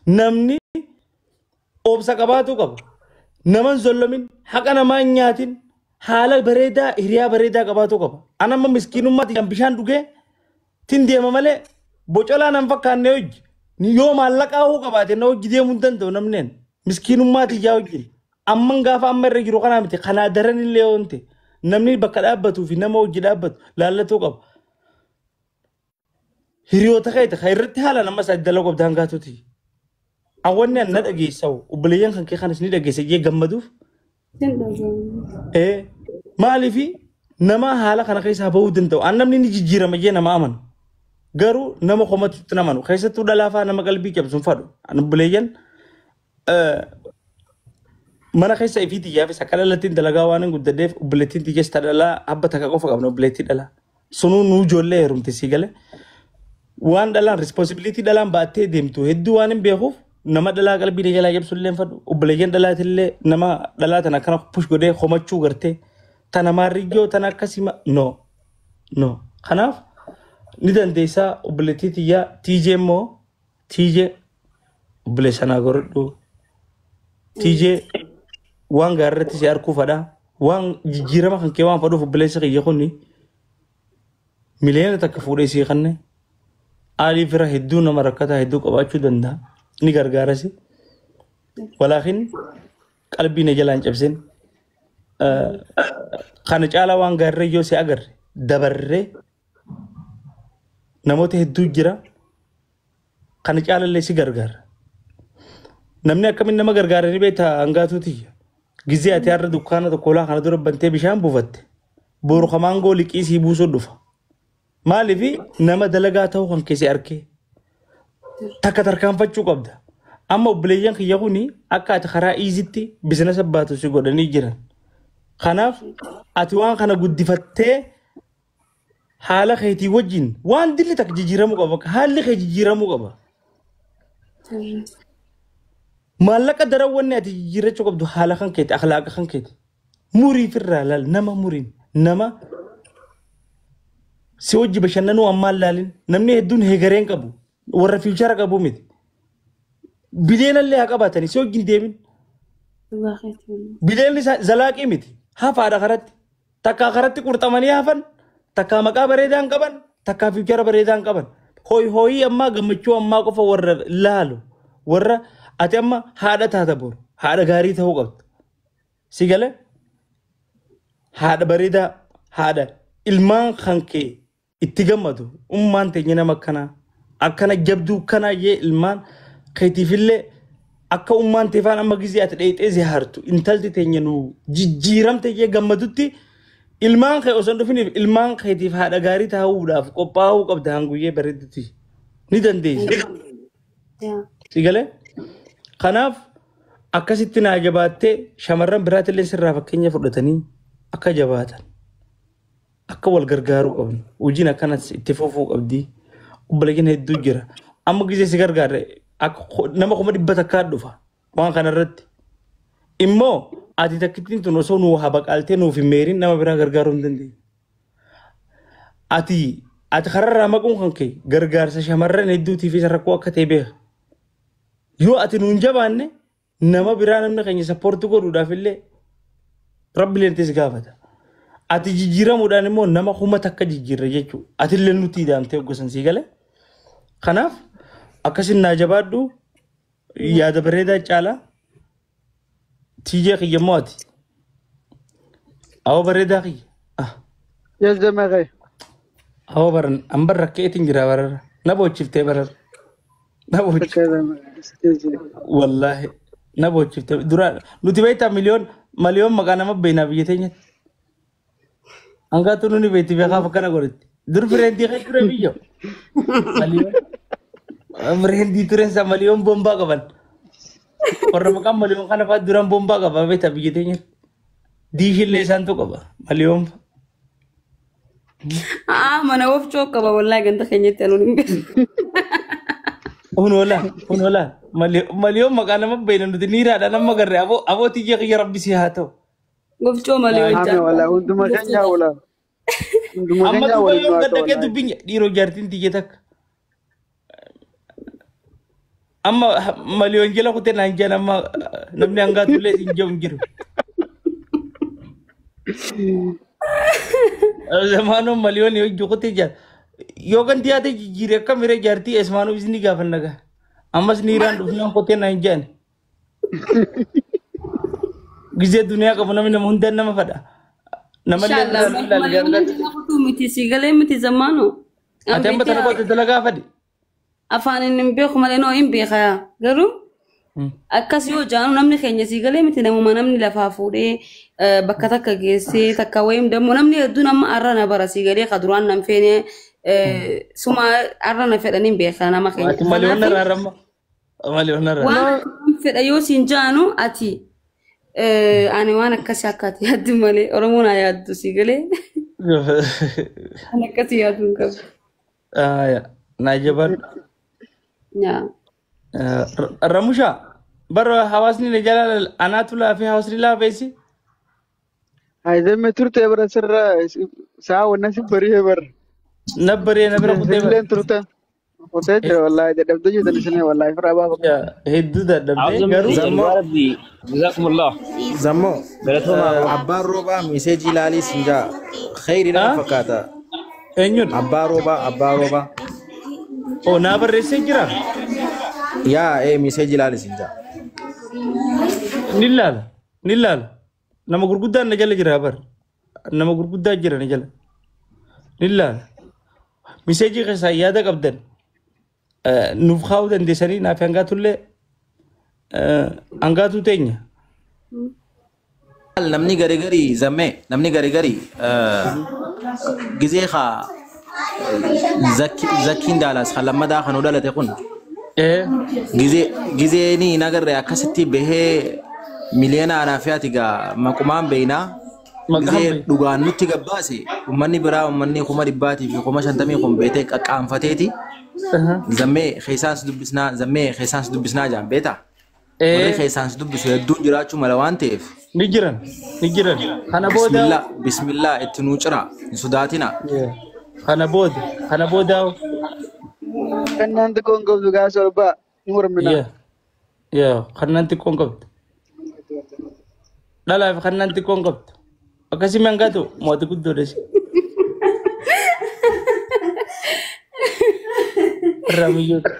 Namni obsa qabaatuu qaba. Naman zollomin, haqa namaa hin nyaatin, haala bareedaa, hiriyaa bareedaa qabaatuu qaba. An amma miskiinummaatti kan bishaan dhugee tin deema malee bocolaa nan fakkaanne hojii. Yoo maallaqaa hoo qabaate na hojii deemuu hin danda'u namneen. Miskiinummaatti ijaa hojii. Amman gaafa amma irra jiru kanaa miti kanaa daran illee yoo ta'e namni bakka dhaabbatuu fi nama hojii dhaabbatu laallatuu qaba. Hiriyoota keeti kan irratti haala nama isaa dalaguu qabda hangaatuuti. Awwanni an na dhageessawu obboleeyyan kan kee kanas ni dhageessa jee gammaduuf. Sin dhaga'ama. Maaliifi nama haala kana keessaa bahuu danda'u. An namni ni jijjiirama jee nama amanu. Garuu nama komatutti namanu. Keessattuu dhalaafaa nama qalbii cabsu hin fadhu. An obboleeyyan mana keessa ifii xiyyaafis akka dhalattiin dalagaa waan hin guddadheef obboleettiin xiyyees ta dhalaa abba takka qofa qabna obboleettii dhalaa. Sunuu nuu ijoollee heerumte sii galee. Waan dhalaan responsibility dhalaan baattee deemtu hedduu waan hin beekuuf nama dhalaa qalbii jalaa cabsu illee hin fadhu. Obboleeyyan dhalaatillee nama dhalaa tana akkana push godhee komachuu gartee tana maarriyyoo tana akkasii no no. Kanaaf ni dandeessaa obboleettii tiyyaa tiijee immoo tiijee obboleessa naa godhadhu. Tiijee waan gaariirratti si arguu fadhaa. Waan jijjiirama kan kee waan fadhuuf obboleessa kiyya kuni 1 miliyoona fuudhee sii kanne aalii fira hedduu nama rakkataa hedduu qabaachuu danda'a. Ni gargaarasi. Walaakin qalbii na jalaan cabsin. Kana caalaa waan gaariirra yoo si agarre dabarree namoota hedduu jira. Kana caalallee si gargaara. Namni akkamiin nama gargaara ni beektaa hangaatuuti. Gizee ati har'a dukkaana tokko olaa kana dura bantee bishaan buufatte. Boru kamaangoo liqii sii buusuu dhufa. Maaliif nama dalagaa ta'uu kan keessi arkee takka tarkaanfachuu qabda. Amma obboleeyyan kiyya kuni akka ati karaa iizitti business baatu si godhanii jiran. Kanaaf ati waan kana guddifattee haala keetii wajjin waan dilli takka jijjiiramuu qaba. Haalli kee jijjiiramuu qaba. Maallaqa daran wanni ati jijjiirrachuu qabdu haala kan keeti, akhlaaqa kan keeti. Murii firraa laal nama muriin nama si wajji bashannanuu ammaan laalin namni hedduun heegareen qabu warra future qabu miti. Bileenallee haa qabaatanii si wajjin deemin. Dhugaa keetii. Bileenni zalaaqii miti. Hafaadha karatti. Takkaa karatti qurxamanii hafan, takkaa maqaa bareedaa hin qaban, takkaa future bareedaa hin qaban. Hooyi hooyii ammaa gammachuu ammaa qofa warra laalu. Warra ati amma haadha taata boru. Haadha gaarii ta'uu qabda. Si galee? Haadha bareedaa, haadha ilmaan kan kee itti gammadu. Ummaan teenya nama akkanaa. Akkana jabduu kanaa jee ilmaan keetiifillee akka ummaan teefaan amma gizee ati dheexee ziyaartu intalti teenya nu jijjiiramte jee gammadutti ilmaan kee osoo hin dhufiniif ilmaan keetiif haadha gaarii ta'uudhaaf qophaa'uu qabda hanguyyee bareedutti ni dandeessa. Yaa. Si galee? Kanaaf akkasitti naa jabaattee shamarran biraatillee sirraa fakkeenya fudhatanii akka jabaatan akka wal gargaaruu qabnu hojiin akkanas itti fufuu qabdi obboleeyyan hedduu jira amma gisee si gargaarre akka nama 100,000 dhufa waan kanarratti immoo ati takkittiin tun osoo nuu habaqaaltee nuuf hin meerin nama biraa gargaaruu hin dandeenye. Ati kararraa maquun kan kee gargaarsa shamarran hedduutiifis rakkoo akka ta'e beeka. Yoo ati nuun jabaanne nama biraa namni keenya support godhuudhaaf illee rabbi leentis gaafata. Ati jijjiiramuudhaan immoo nama 1000 jijjiirra jechuudha. Ati illee nuti ida'amtee gosan sii galee. Kanaaf akkasin naa jabaadhu yaada bareedaa caalaa tiijee kiyya immoo ati. Awwa bareedaa kiyya. Ah, Yes, Jamaica. Awwa baran an bar rakkeetiin jira bararra. Na boochiftee bararra. Na boochifte. Wallaahi na boochifte. Dura nuti beektaa miliyoon miliyoon maqaa nama beeknaa biyya teenyatti. Hangaatu nuni beekti beekaaf akkana godhatti. Dur friend kee ture biyyo. Miliyoon. Friend tureen isaa miliyoon bombaa qaban. Warra maqaan miliyoon kana fa'aa duraan bombaa qaba beektaa biyya teenyatti. Diishillee isaantu qaba miliyoon. Ah, mana wofcoo qaba wallaahi ganda keenyatti anuun hin beeku. Hunola, hunola. Miliyoon maqaa nama beekna nuti niiraadha nama garree aboo aboo tiyya kiyya rabbi si haa ta'u. Wofcoo malee Ame hojjaa. wala hunduma keenya wala. Hunduma Amma keenya duuba waliin yoon haa gad ta'u dhaqee wala. dubbiin dhiiroo jaartiin tiyya takka. Amma maliyoon jala kutee naan jaan amma namni hangaatullee hin jiru hin jiru. Zamaanoo maliyoon yoo ijji kutee jaan. Yoo kan dhiyaate jijjiiree akka miree jaartii esmaanuu isin gaafanna gaa. Ammas niiraan dhufnaan kutee naan jaan. Gizee duniyaa qabu namni nama hundaan nama fadha. Namallee Inshallah maliyoon jala kutuu miti si galee miti zamaanoo. Ati amma tana qote dalagaa fadhi. Afaan inni hin beeku malee noo hin beeka garuu akkas yoo jaanu namni keenya si galee miti namuma namni lafaa fuudhee bakka takka geessee takka wayim dammoo namni hedduun amma arra na bara si galee ka duraan nan feene suma arra na fedhan hin beeka nama keenya. Ati maliyoon narraa ramma. Maliyoon narraa. Waan fedha yoo siin jaanu ati ani waan akkasii akka ati yaaddu malee Oromoon haa yaaddu si galee ani akkasii yaaddu hin qabu. Naa jabaadhu. Yaa. Ramusha bara hawaasni na jala anaatu laafee hawaasni laafeessi. Hai zamme turte bara sirra saa wanna si bariyee bara. Na baree na bira kutee bara. Isilleen turte. Kutee jira wallaahi dadhabdee jirtan isin wallaahi firaa baafa. Hedduu dadhabdee garuu. Zammoo. Jazakumullah. Zammoo. Galatoomaa. Abbaan roobaa miseejii ilaalii siin jaa. Khayri nama fakkaata. Eenyuun? Abbaa roobaa abbaa roobaa. Oo naa barreessee jira. Yaa ee miseejii ilaalii siin jaa. Ni ilaala ni ilaala. Nama gurguddaan na jala jira bar. Nama gurguddaa jira na jala. Ni ilaala. Miseejii keessaa yaada qabdan nuuf kaa'uu dandeessanii naaf hangaatullee hangaatuu teenya. Namni gari gari zammee namni gari gari gizee haa zakkiin daalaas kan lammadaa kan dhalate kun gizee ni nagarre akkasitti bahee miliyoona anaa fi ati gaa maqumaan beeynaa gizee dhugaan nutti gabbaase uummanni biraa uummanni 200,000 fi 50,000 kun beetee qaqqaanfateeti zammee keessaan si dubbisnaa zammee keessaan si dubbisnaa jaan beetaa warri keessaan si dubbisu hedduun jiraachuu mala waan ta'eef. Ni jiran ni jiran kana booda. Bismillah bismillah itti nuu cira hin sodaatina. Kana booda kana booda. Kannaan xiqqoon qabdu gaasa ol ba'a ni mormina. Yaa kannaan xiqqoon qabdu. Dhalaaf kannaan xiqqoon qabdu. Akkasii mangaatu mootii guddoodha si. Ramiyyoota.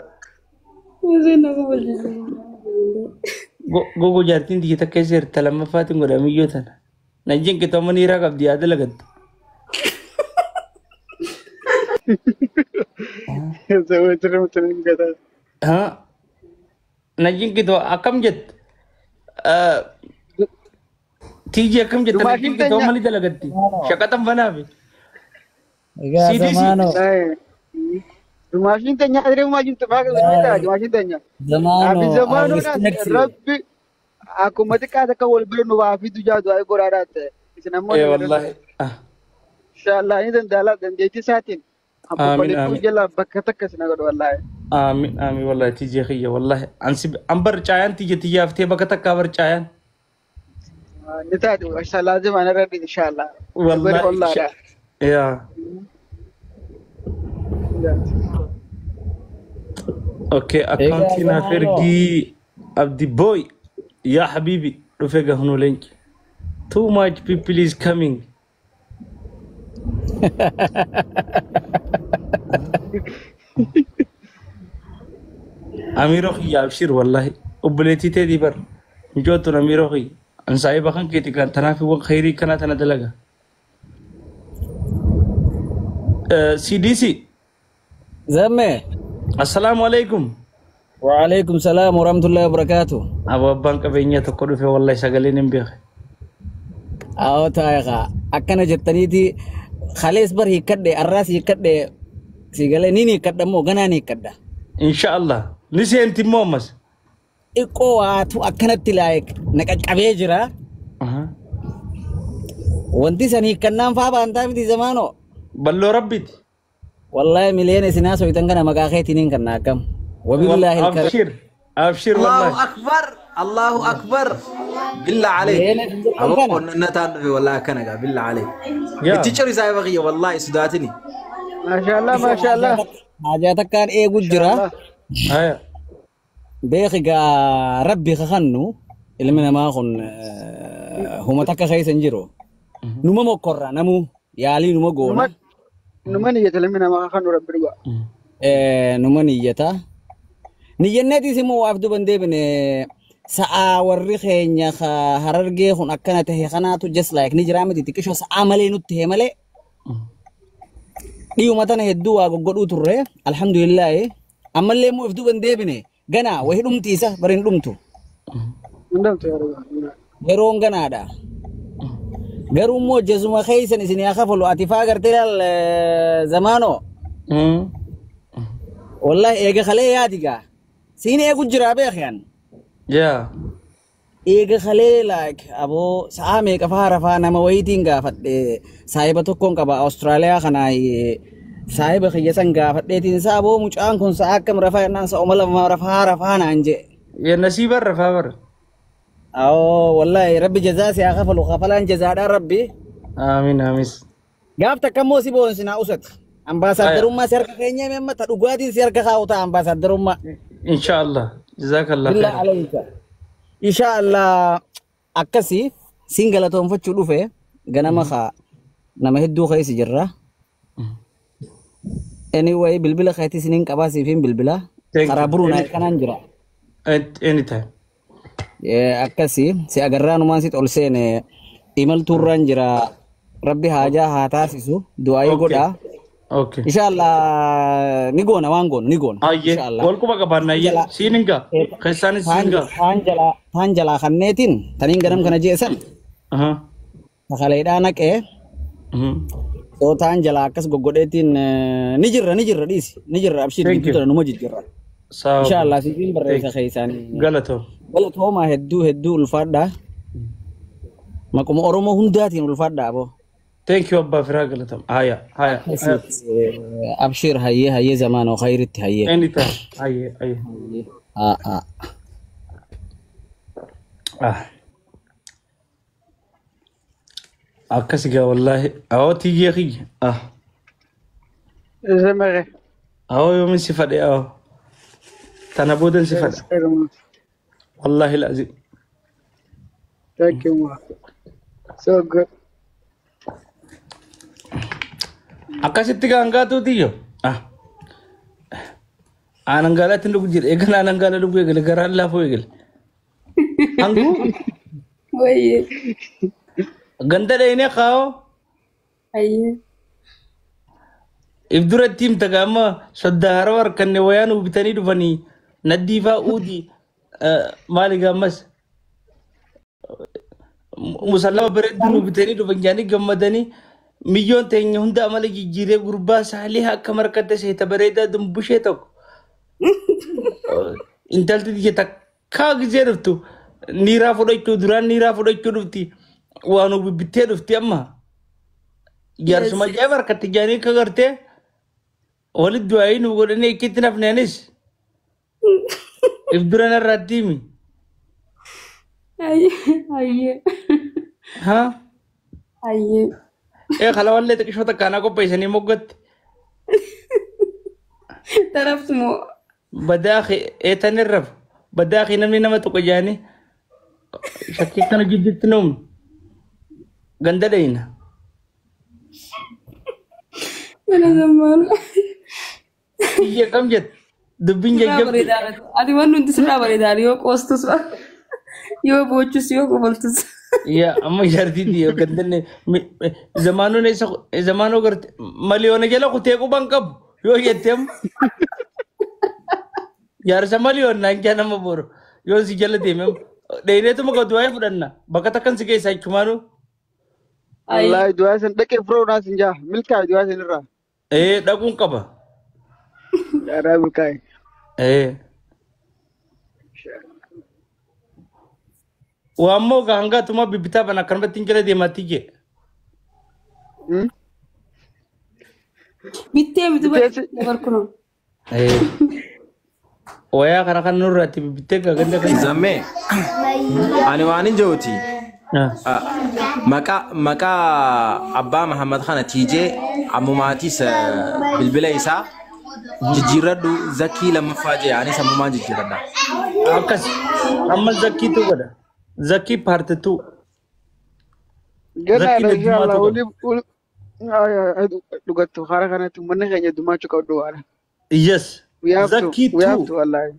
Gogo jaartiin tiyya takka isa hirta lammaffaatiin godha miyyoo tana. Na jinqitu amma niiraa qabdi yaada lagattu. Na jinqitu akkam jettu? Tiijii akkam jetta? Na jinqitu amma ni dalagatti. Shaqaxan banaafi. Egaa zamaanoo. Dumaashin teenya adiree jirtu maa qabdu dumaashin teenya. Zamaanoo. Zamaanoo rabbi akkuma xiqqaa takka wal bira nu baafii dujaatu ay goraadhaa ta'e. Isin ammoo. Ee wallaahi. Inshallah ni danda'ala dandeettii isaatiin. Amiin amiin. Jala bakka takka isin godhu wallaahi. Amiin amiin wallaahi tiijee kiyya wallaahi. Ansi an bar caayaan tiijee tiyyaaftee bakka takkaa bar caayaan. Ni taati inshallah zima na rabbi inshallah. Wallaahi. Yaa. Okay, accounting affair Abdi boy, ya habibi, rufega hunulenki. Too much people is coming. Amiro ya abshir wallahi. Obboleti te dibar. Njoto amiro khi. Ansai bakhan kiti kan tanafi wa khairi kana tana dalaga. CDC. Zamme. Assalamu alaikum. Wa alaikum salam wa rahmatullahi wa barakatuh. Abu abbaan qabeenya tokko dhufe wallahi sagaleen hin beeke. Awwa taayiqa akkana jettaniiti khalees bar hiikkadhe arraas hiikkadhe sigalee ni hiikkadha immoo ganaa ni hiikkadha. Inshallah ni seenti immoo ammas. Xiqqoo waatu akkanatti laayik na qaqqabee jira. Wanti san hiikkannaan faa baantaa miti zamaanoo. Balloo rabbiiti. Wallahi miliyoona isinaa soyitan kana maqaa keetiin kan akkam. Wabillahi الكريم. أبشر أبشر والله. الله أكبر الله أكبر بالله عليك. أبو نتان في والله كنغا بالله عليك. تيتشري سايبغي والله سداتني. ما شاء الله ما شاء الله. حاجاتك كان إيه جرا. هيا. Beeki gaa rabbi kakannu ilmi namaa kun huma takka keessa hin jiru. Numa mokkorra namuu yaalii numa goona. Numa niyyata ilmi namaa kakannu rabbi dhugaa. Numa niyyata. Niyyanneetis immoo waaf duban deebine sa'aa warri keenya harargee kun akkana tahe kanaatu just like ni jiraa miti xiqqishoo sa'aa malee nutti tahe malee. Dhiyuma tana hedduu waa goggodhuu turre alhamdulillaahi ammallee immoo if duban deebine ganaa wahi dhumti isa bari hin dhumtu. Yeroon ganaadha. Garuu immoo jazuma keessan isin haa kafalu ati faa gartee laal zamaanoo. Wallahi eega kalee yaadi gaa. Siin eegu jiraa beekyan. Yaa. Eega kalee like aboo sa'aa meeqa faa rafaa nama wayiitiin gaafadhe saahiba tokkoon qaba Awustiraaliyaa kanaa saahiba kiyya san gaafadheetiin isaa aboo mucaan kun sa'a akkam rafaa jennaan sa'uma lama rafaa rafaa naan jee. Yaa nasiiba rafaa bara. Awoo wallahi rabbi jazaa si haa kafalu kafalaan jazaadhaan rabbi. Amiin amiin. Gaaf takka immoo si boonsinaa usati. Ambaasaaddarummaa si harka keenya hime ta dhugaatiin si harka kaa'u ta'a ambaasaaddarummaa. Inshaallah. Jazakallah Billaa khairan. alayka. Inshaallah akkasii siin galatoonfachuu dhufe ganama kaa nama hedduu keessa jirra. Anyway bilbila keetii isiniin qabaa siifin bilbila. Thank Karaa you. buruun akkanaan jira. Anytime. Akkasii si agarraanumaan si ol seene imaltuurraan jira. Rabbi haajaa haa taasisu du'aayii Okay. godhaa. Okay. Inshaallah ni goona waan goonu ni goona. Ayyee. Inshaallah. Wal quba qabaanna ayyee. Siin hingaa. Keessaanis siin hingaa. Taan jalaa kanneetiin taniin ganam kana jeesan sakaleedhaa naqee soo taan jalaa akkas goggodheetiin ni jirra ni jirra dhiisi ni jirra abshiir Thank gidduu you. tana numa jijjiirra. Sawa. Inshaallah siifin barreessa keessaanii. Galatoo. Galatoomaa hedduu hedduu ulfaadhaa. Maquma Oromoo hundaatiin ulfaadhaa aboo. Thank you abbaa firaa galatam. Haya haya. Abshiir hayyee hayyee zamaanoo khayritti hayyee. Anytime. Ayyee ayyee. Haa haa. Ah. Akkas gaa wallaahi. Awoo tiyyee kiyya. Ah. Zamare. Awoo yoomin si fadhe awoo. Tana boodan si fadha. Wallaahi laazim. Thank you, ma. So good. Akkasitti gaangaatu tiyyo. Ah. Aanan gaalaatti dhugu jira. Eegala aanan gaala dhugu eegale garaan laafuu eegale. Hanguu Wayyee. ganda dheenee kaa'oo. Hayyee. If duratti himta gaama sodda haroo harkanne wayaan bitanii dhufanii naddii faa uudii maali gaammas musallama bareedduu nu bitanii dhufan jaanii gammadanii miyyoon teenya hunda amala jijjiiree gurbaa saalii akka markatte seeta bareedaa dumbushee tokko intalti tiyya takkaa gisee dhuftu niiraa fudhachuu duraan niiraa fudhachuu dhufti waan nu bibittee dhufti amma jaarsuma ajaa'iba harkatti jaanii akka gartee walitti du'aayii nu godhanii akkitti nafneenis if dura narraatti himi. Hayyee. Haa? Hayyee. Ee kalawallee xiqqishoo takkaanaa qopheessanii moggatti. Taraftu moo? Badaa eetan irra badaa namni nama tokko jaanii shakkii kana gidduutti nuumne ganda dheeyna. Mana zammaan. Iyya kam jette dubbiin Sirraa jajjabdu. bareedaadha. Ati waan hundi sirraa bareedaadha. Yoo qoostus yoo boochus yoo kofaltus. Yaa amma jaartii yoo gandanne zamaanuun isa zamaanuu garte maliyoona jala kutee quban qabu yoo jetteem jaarsa maliyoon naan jaa nama boru yoo si jala deemem dheeyneetuma ka du'aa fudhanna bakka takkan si keessa achumaanuu. Wallahi du'aa isin dhaqee firoo naas hin jaa. Milkaa'e du'aa isin irraa. Ee dhaquun qaba. Daaraa milkaa'e. Ee. Waammoo gaa hangaatuma bibbitaa bana akkanumatti hin jala deemaatti jee. Bittee miti dabar kunoo. Ee. Wayaa kana kan nurraatti bibittee gaa ganda kan. Zammee ani waan hin jiruuti. Maqaa abbaa Mahammad kana tiijee ammumaatis bilbila isaa jijjiirradhu zakii lammaffaa jee anis ammumaan jijjiirradha. Akkas amma zakkiitu godha. Zakkii part 2. Gannaadha Zakkiin inshallah heddummaatu qaba. olii dhugattu hara kanatti uummanni keenya heddummachuu qabdu waana. Yes. We have to, Zakkii we have 2. to wallahi.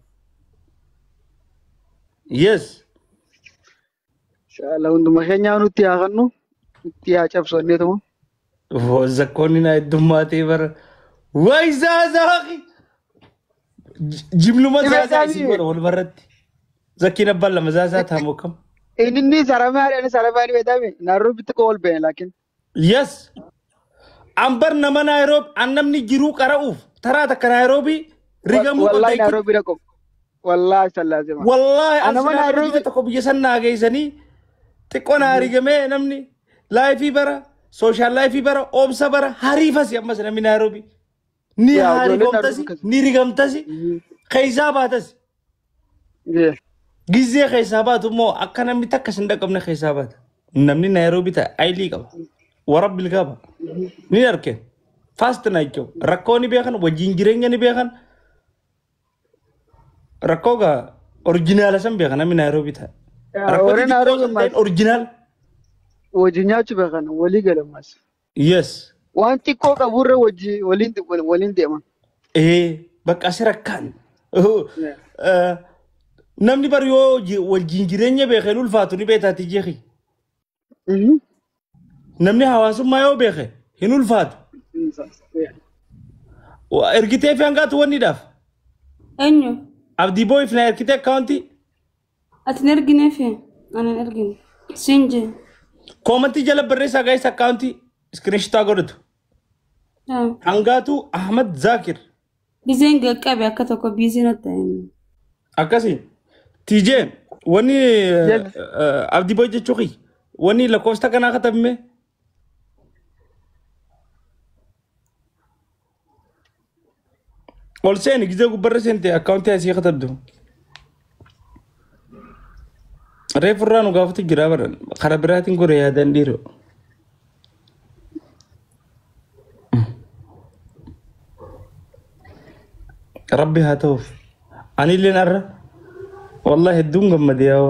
Yes. Inshallah hunduma keenyaa nutti haa kennu nutti haa cabsu anneetuma. Zakkoonni na heddummaatee bara. Waay zaazaaqi. Jimluma zaazaa isin godha wal barratti. Zakkiin abbaan lama zaazaa taamu akkam. Inni saramaa inni saramaa ni beekame Nairobi xiqqoo ol ba'e laakiin. Yes. Ambar nama Naayiroobi an namni jiruu qara'uuf taraa takka Naayiroobii rigamuu Wallahi qabda. Nairobi dhaqu. Wallahi sallaasima. Wallahi an Anama silaa nama Nairobi biyya tokko biyya san naa geessanii xiqqoo naa rigamee namni life bara social life bara oomsa bara hariifasi ammas namni Naayiroobii. Ni Yaa ijoolleen Nairobi hariifamtasi akkas. ni rigamtasi keessaa baatasi. Gizee keessaa baatu immoo akka namni takka sin dhaqqabne keessaa baata. Namni Naayiroobii ta'e ayilii qaba. Warabbil qaba. Ni arge. Fast na jechuun rakkoo ni beekan wajjin jireenya ni beekan rakkoo gaa original san beekan namni Naayiroobii ta'e. Rakkoo Warri xixiqqoo Nairobi san ta'in original. wajjin nyaachuu beekan walii galamas. Yes. Waan xiqqoo qaburra wajji waliin waliin deeman. Ee bakka asi rakkaan. Namni bar yoo wajjin jireenya beekeen ulfaatu ni beektaati jeeki. Namni hawaasummaa yoo beeke hin ulfaatu. Ergitee fi hangaatu wanniidhaaf. Eenyu? Abdii boo'if na ergitee akkaawuntii. Ati hin ergineefi? Ani hin ergine. Siin jee. Comment jala barreessaa gaa'is akkaawuntii screenshot godhatu. Hangaatu Ahmad Zakir. Bizeen qaqqabe akka tokko busy natti ta'e. Akkasii. TJ wanni Abdii boo'if jechuu kiyya. Wanni lakkoofsa kanaa katabame. Ol seeni gizee gubbarra seente akkaawuntii asii katabdu. Reefu irraa nu gaafatu jira bara karaa biraatiin gore yaadan dhiiroo. Rabbi haa ta'uuf. Anilleen arra wallahi hedduun gammade yaa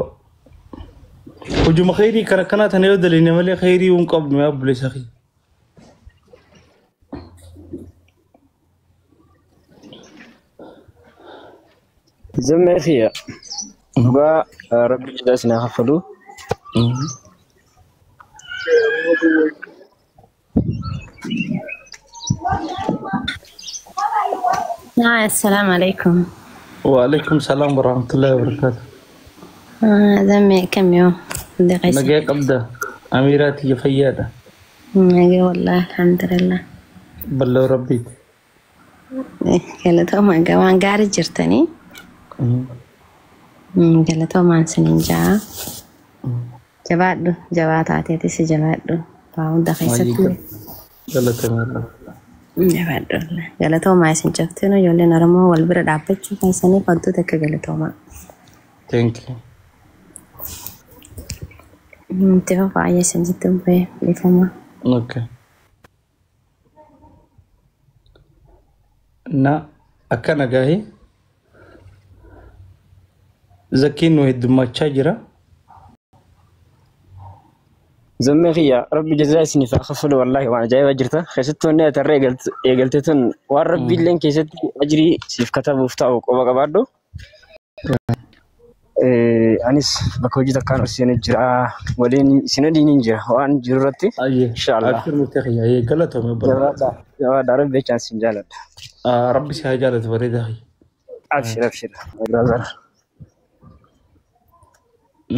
hojuma khayrii kana kanaa tana yoo daline malee khayrii hin qabnu yaa obboleessa kiyya. Zammee kiyya dhugaa rabbi jala isin haa kaffalu. السلام عليكم. وعليكم السلام ورحمة الله وبركاته. زمي كم يوم عندي غيسة. Nagaya qabda Amiiraati fayyaadha. نجي والله الحمد لله. Balloo rabbiiti. Galatoomaa waan gaarii jirtanii. Galatoomaan sinin ja'a. Jabaadhu jabaa taateetis jabaadhu. Waa hunda keessatti Galatoomaa. Jabaadhu. Galatoomaa isin cabteen ijoolleen Oromoo wal bira dhaabbachuu keessaniif wantoota akka galatoomaa. Thank you. Itti fafaa isin jettu bu'ee dhiifama. Okay. Na akka nagaahee zakkiin nu heddummachaa jira. Zammee kiyya rabbi jazaa isiniif haa kaffalu wallaahi waan ajaa'ibaa jirta. Keessattuu inni ati irra eegalte tun waan rabbi illeen keessatti ajrii siif katabuuf ta'u qoba qabaadhu. Anis bakka hojii takkaan ol seenee jira. Waliin isin waliin hin jira waan jiru irratti. Ayyee. Inshaallah. Abshir murtee kiyya. Ayyee galatoome obboleessa. Jabaadhaa. Jabaadhaa rabbi jechaan isin jaaladha. Rabbi si haa jaalatu bareedaa kiyya. Abshir abshir. Brother.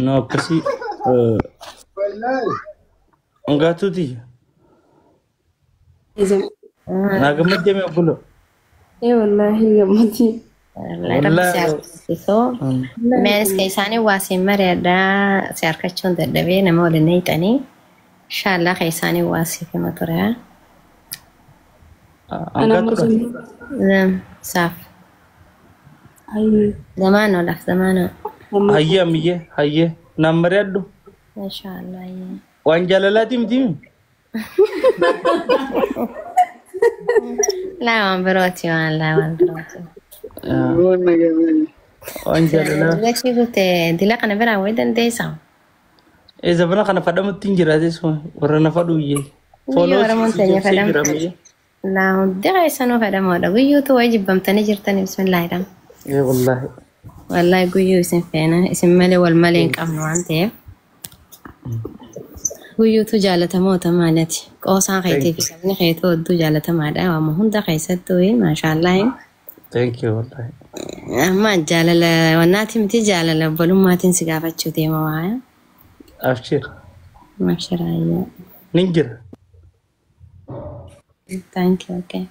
No akkasii hangaatuuti. Naa gammaddee mee obboloo? Ee wallaahi gammadii. Rabbi si harkisisoo. Mee isaanii waa siin mari'adhaa si harkachuun dadhabee nama waliin hiixanii. Inshaallah isaanii waa siif hima ture. Hangaatuudha. Saaf. Ayyee. Zamaanoo laaf zamaanoo. Hayyee ammiyyee hayyee naan mari'adhu. Inshaallah. Waan jaalalaati miti. Laa waan birooti waan laa waan birooti. Waan nagaa. Waan jaalalaa. Dulachii guute dila kana biraa wayii dandeessaa? Ee zabana kana fadhamutti hin jiraates warra na fadhu iyyee. Guyyuu Oromoon teenya fadhamtu. Laa hundi keessanuu fadhamoodha. Guyyuutu wayii jibbamtanii jirtanii bismillaahidha. Ee wallaahi. Wallaahi guyyuu isin feena isin malee wal malee hin qabnu waan ta'eef. Guyyuutu jaalatamoota maalati. Qoosaan keetii fi sabni keetuu hedduu jaalatamaadha. Waama hunda keessattuu maashaallahi. Thank you wallaahi. Amma jaalala wannaati miti jaalala obbolummaatiin si gaafachuu deema waaya. Abshir. Abshiraayyaa. Nin jira. Thank you. Okay.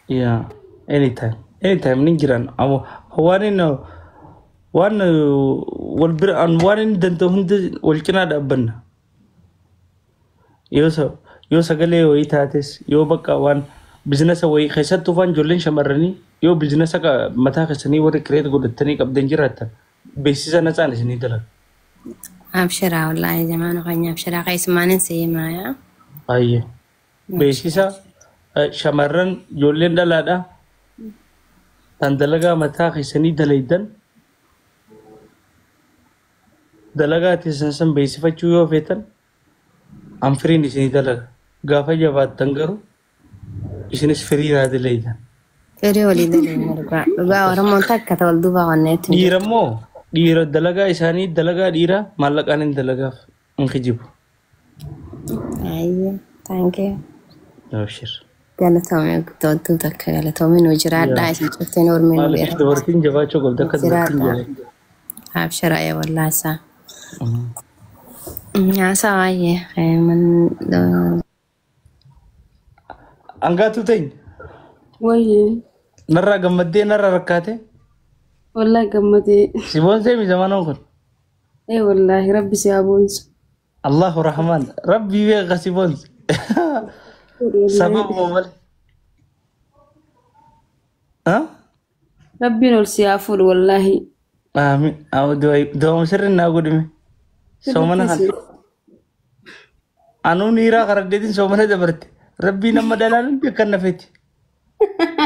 Yeah. Anytime. Anytime nin jiran. Amma waan inni waan wal bira waan inni danda'u hundi wal cinaa dhaabbanna. Yoo sagalee wayii taates yoo bakka waan bizinasa wayii keessattuu waan ijoolleen shamarranii yoo bizinasa mataa keessanii warri create godhatanii qabdan jiraattan beeksisa natsaan isinii dalaga. Abshiraa wallaahi jamaanu keenya abshiraa keessumaanin si himaa. Baay'ee. Beeksisa shamarran ijoolleen dhalaadha. Tan dalagaa mataa keessanii dalaydan dalagaa teessan san beeksifachuu yoo feetan an firiin isinii dalaga. Gaafa jabaattan garuu isinis firii naa dalaydan. Firii walii dalayna dhugaa. Dhugaa Oromoon takka ta'u wal duuba qonneetti. Dhiira immoo dhiira dalagaa isaanii dalagaa dhiiraa maallaqaan hin dalagaaf hin kijibu. Ayyee. Thank you. Abshir. Galatoomii guddootuu takka galatoomii nu jiraadhaa isin cufteen ormi nu Maaliif dubartiin jabaachuu qabdi akka dubartiin Jiraadhaa. jabaachuu. Abshiraa yaa wallaasaa. Haasaa baay'ee. Hangaatu teenya Wayyee. narraa gammaddee narraa rakkaate Wallaahi gammadee. si boonsee mi zamanoon kun. Ee wallaahi rabbi si haa boonsu. Allahu Rahman Rabbi beeka si boonse. Sababuma malee. Rabbiin ol si haa fuudhu wallaahi. Aamin. Du'aama sirri naa godhime. Soomana kana. Anuu niiraa karaddeetiin soomana dabarte. Rabbiin amma dhalaan hundi akka nafeeti.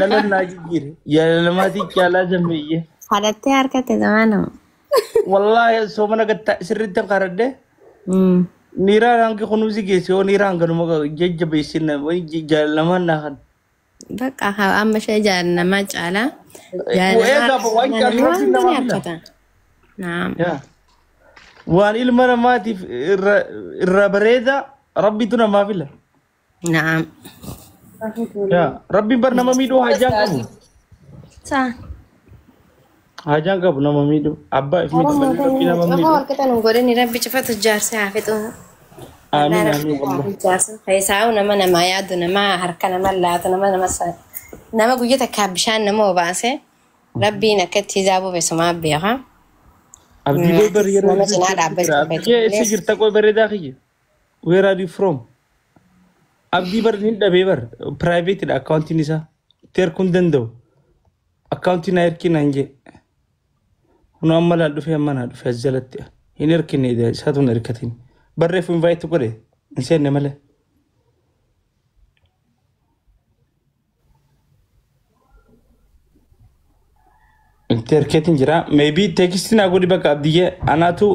Dhalaan naa jijjiire. Jaalalumaatii caalaa zammeeyyee. Kadhattee harkatte zamaanuma. Wallaahi soomana gatta sirriitti karadde. Niiraan hangi kunuunsi geesse yoo niiraa hanganuma jajjabeessin jaalalamaan naa kan. Bakka amma ishee jaalalamaa caalaa. Egaa waan caalu rabbiin namaa fila. Naam. Yaa. Waan ilma namaatiif irra bareeda rabbitu namaa fila. Naam. Yaa. Rabbiin bar nama miidhuu hajaan qabu. Saa. Hajaan qabu nama miidhuu. Abbaa if miidhu malee rabbi nama Qofa miidhu. wal qixa nu godhani rabbi cufatu jaarsa haa fixu. Amiin amiin wallahi. Jaarsa keessaa nama namaa yaadu nama harka nama laatu nama nama nama guyyaa takkaa bishaan nama obaase rabbiin akkatti hizaabuu beesumaa beeka. Abdii boy bar yeroo Nama cinaa dhaabbachuu Abdii eessa jirta qoy bareedaa kiyya? Where are you from? Abdii bar ni dhabee bar private dha akkaawuntiin isaa. Itti erkuu hin danda'u. Akkaawuntii naa erkii naan jee. Kun amma laal dhufee amma naa dhufe as jalatti. Hin erkine isaatu hin erkatin. Barreeffu invite godhe hin seenne malee. Itti erkeetiin jira. Maybe text naa godhi bakka abdiyyee anaatu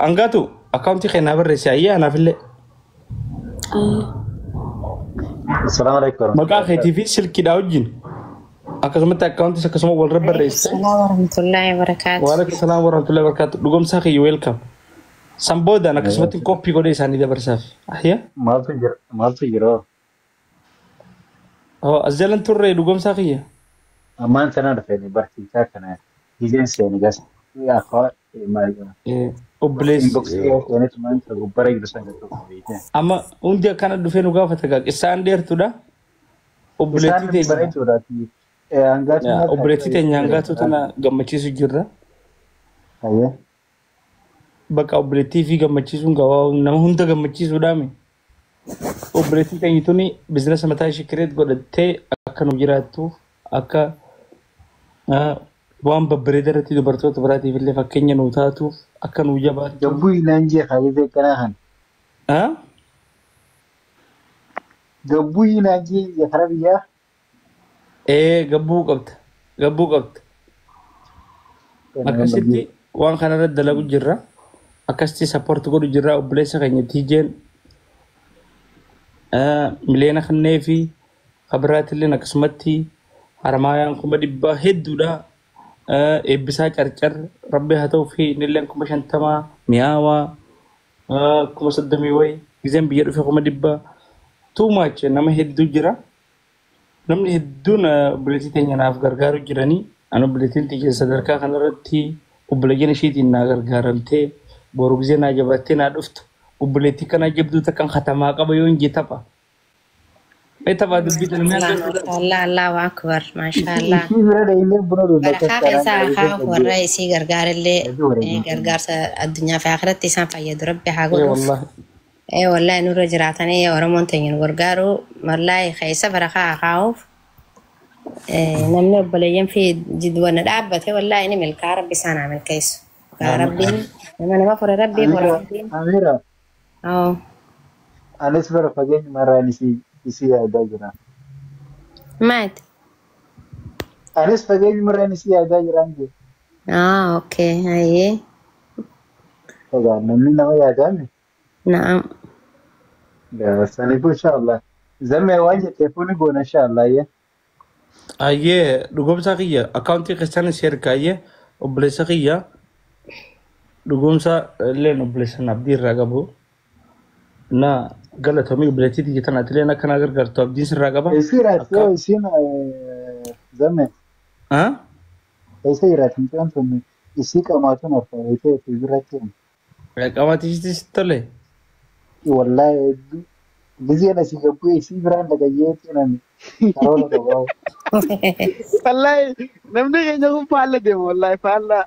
hangaatu akkaawuntii kee naa barreessi ayyee anaafillee. Assalamu alaikum Maqaa warahmatullahi keetii fi silkiidhaa wajjin akkasumatti akkaawuntiis akkasuma walirra barreessite. Salaam warahmatullahi wabarakaatu. Waalaikum salaam warahmatullahi wabarakatuh. Dhugumsaa kiyya welcome. San boodaan akkasumatti koppii godhee isaanii dabarsaaf. Ahya? Maaltu jira? Maaltu jira? Oh, as jalan turre dhugumsaa kiyya. Ammaan tana dhufeeni barsiisaa kana gizeen seeni gas akka Obboleessi. inboxii seenet maanta gubbara jiru san tokko beekte. Amma hundi akkana dhufee nu gaafata gaa qissaan dheertuudha. Isaan Obboleettii teenya. bareeduudha. Hangaatu Obboleettii teenya hangaatu tana gammachiisu jirra. Ayyee. Bakka obboleettii fi gammachiisuun gabaa nama hunda gammachiisuudhaami. Obboleettii teenya tuni bizinasa mataa ishee create godhattee akka nu jiraattuuf akka waan babbareeda irratti dubartoota biraatiif illee fakkeenya nu taatuuf akka nu jabaattuuf. Gabbuu ilaan jee kaayee kanaa kan. Ah? Gabbuu ilaan jee karaa biyyaa. Ee gabbuu qabda. Gabbuu qabda. Akkasitti waan kanarratti dalagu jirra. Akkasitti support godhu jirra obboleessa keenya TJ'n miliyoona kannee fi kabiraatillee akkasumatti harmaayaan 100,000 hedduudha. Eebbisaa carcar rabbi haa ta'uu fi innillee 50,000 mi'aawaa 30,000 wayi gizeen biyya dhufe 100,000 too much nama hedduu jira. Namni hedduun obboleettii teenya naaf gargaaru jiranii ani obboleettiin tiyya sadarkaa kanarratti obboleeyyan isheetiin naa gargaaramtee boru gizee naa jabattee naa dhuftu obboleettii kana jabduu takkan katamaa qaba yoo hin jee tapha. Mee taphaa dubbii tana mee akka Allah Allahu akbar maashaallah. Isii bira dhayinee buna dhuunfa Barakaa keessa haa warra isii gargaarellee gargaarsa addunyaa fi akhiratti isaan fayyadu rabbi haa Ee godhuuf. wallahi. Wallahi nurra jiraatanii Oromoon teenya nu gargaaru wallahi keessa barakaa haa kaa'uuf. Namni obboleeyyan fi jidduwanna dhaabbate wallahi ni milkaa rabbi isaan haa milkeessu. Gaa rabbiin nama nama fure rabbii fure rabbiin. Amira, Oo. anis bara fageenyumarraan isii yaadaa jira. Maati? Anis fageenyumarraan isii yaadaa jiraan jee. Ah, okay. Ayyee. Egaa namni nama yaadaame Na'am. saniifuu inshaallah. Zammee waan jetteefuu ni goona inshaallah. Ayyee. Ayyee dhugoomsaa kiyya akkaawuntii keessan si erga ayyee obboleessa kiyya dhugoomsaa illeen obboleessan abdii irraa qabu. Na galatomii obboleettii tiyya tana atileen akka naa gargaartu abdiin sirraa qaba. Eessa jiraatti yoo isiin zammee Ah? eessa jiraatti mucaan sun isii qamaatuun arfaayitee fi biratti Qaamaatiisis tole. Wallahi hedduu gizeen asii gabbuu isii biraan dhagayyeetti nami karoora qabaa. Wallahi namni keenya kun faalla deema wallahi faalla.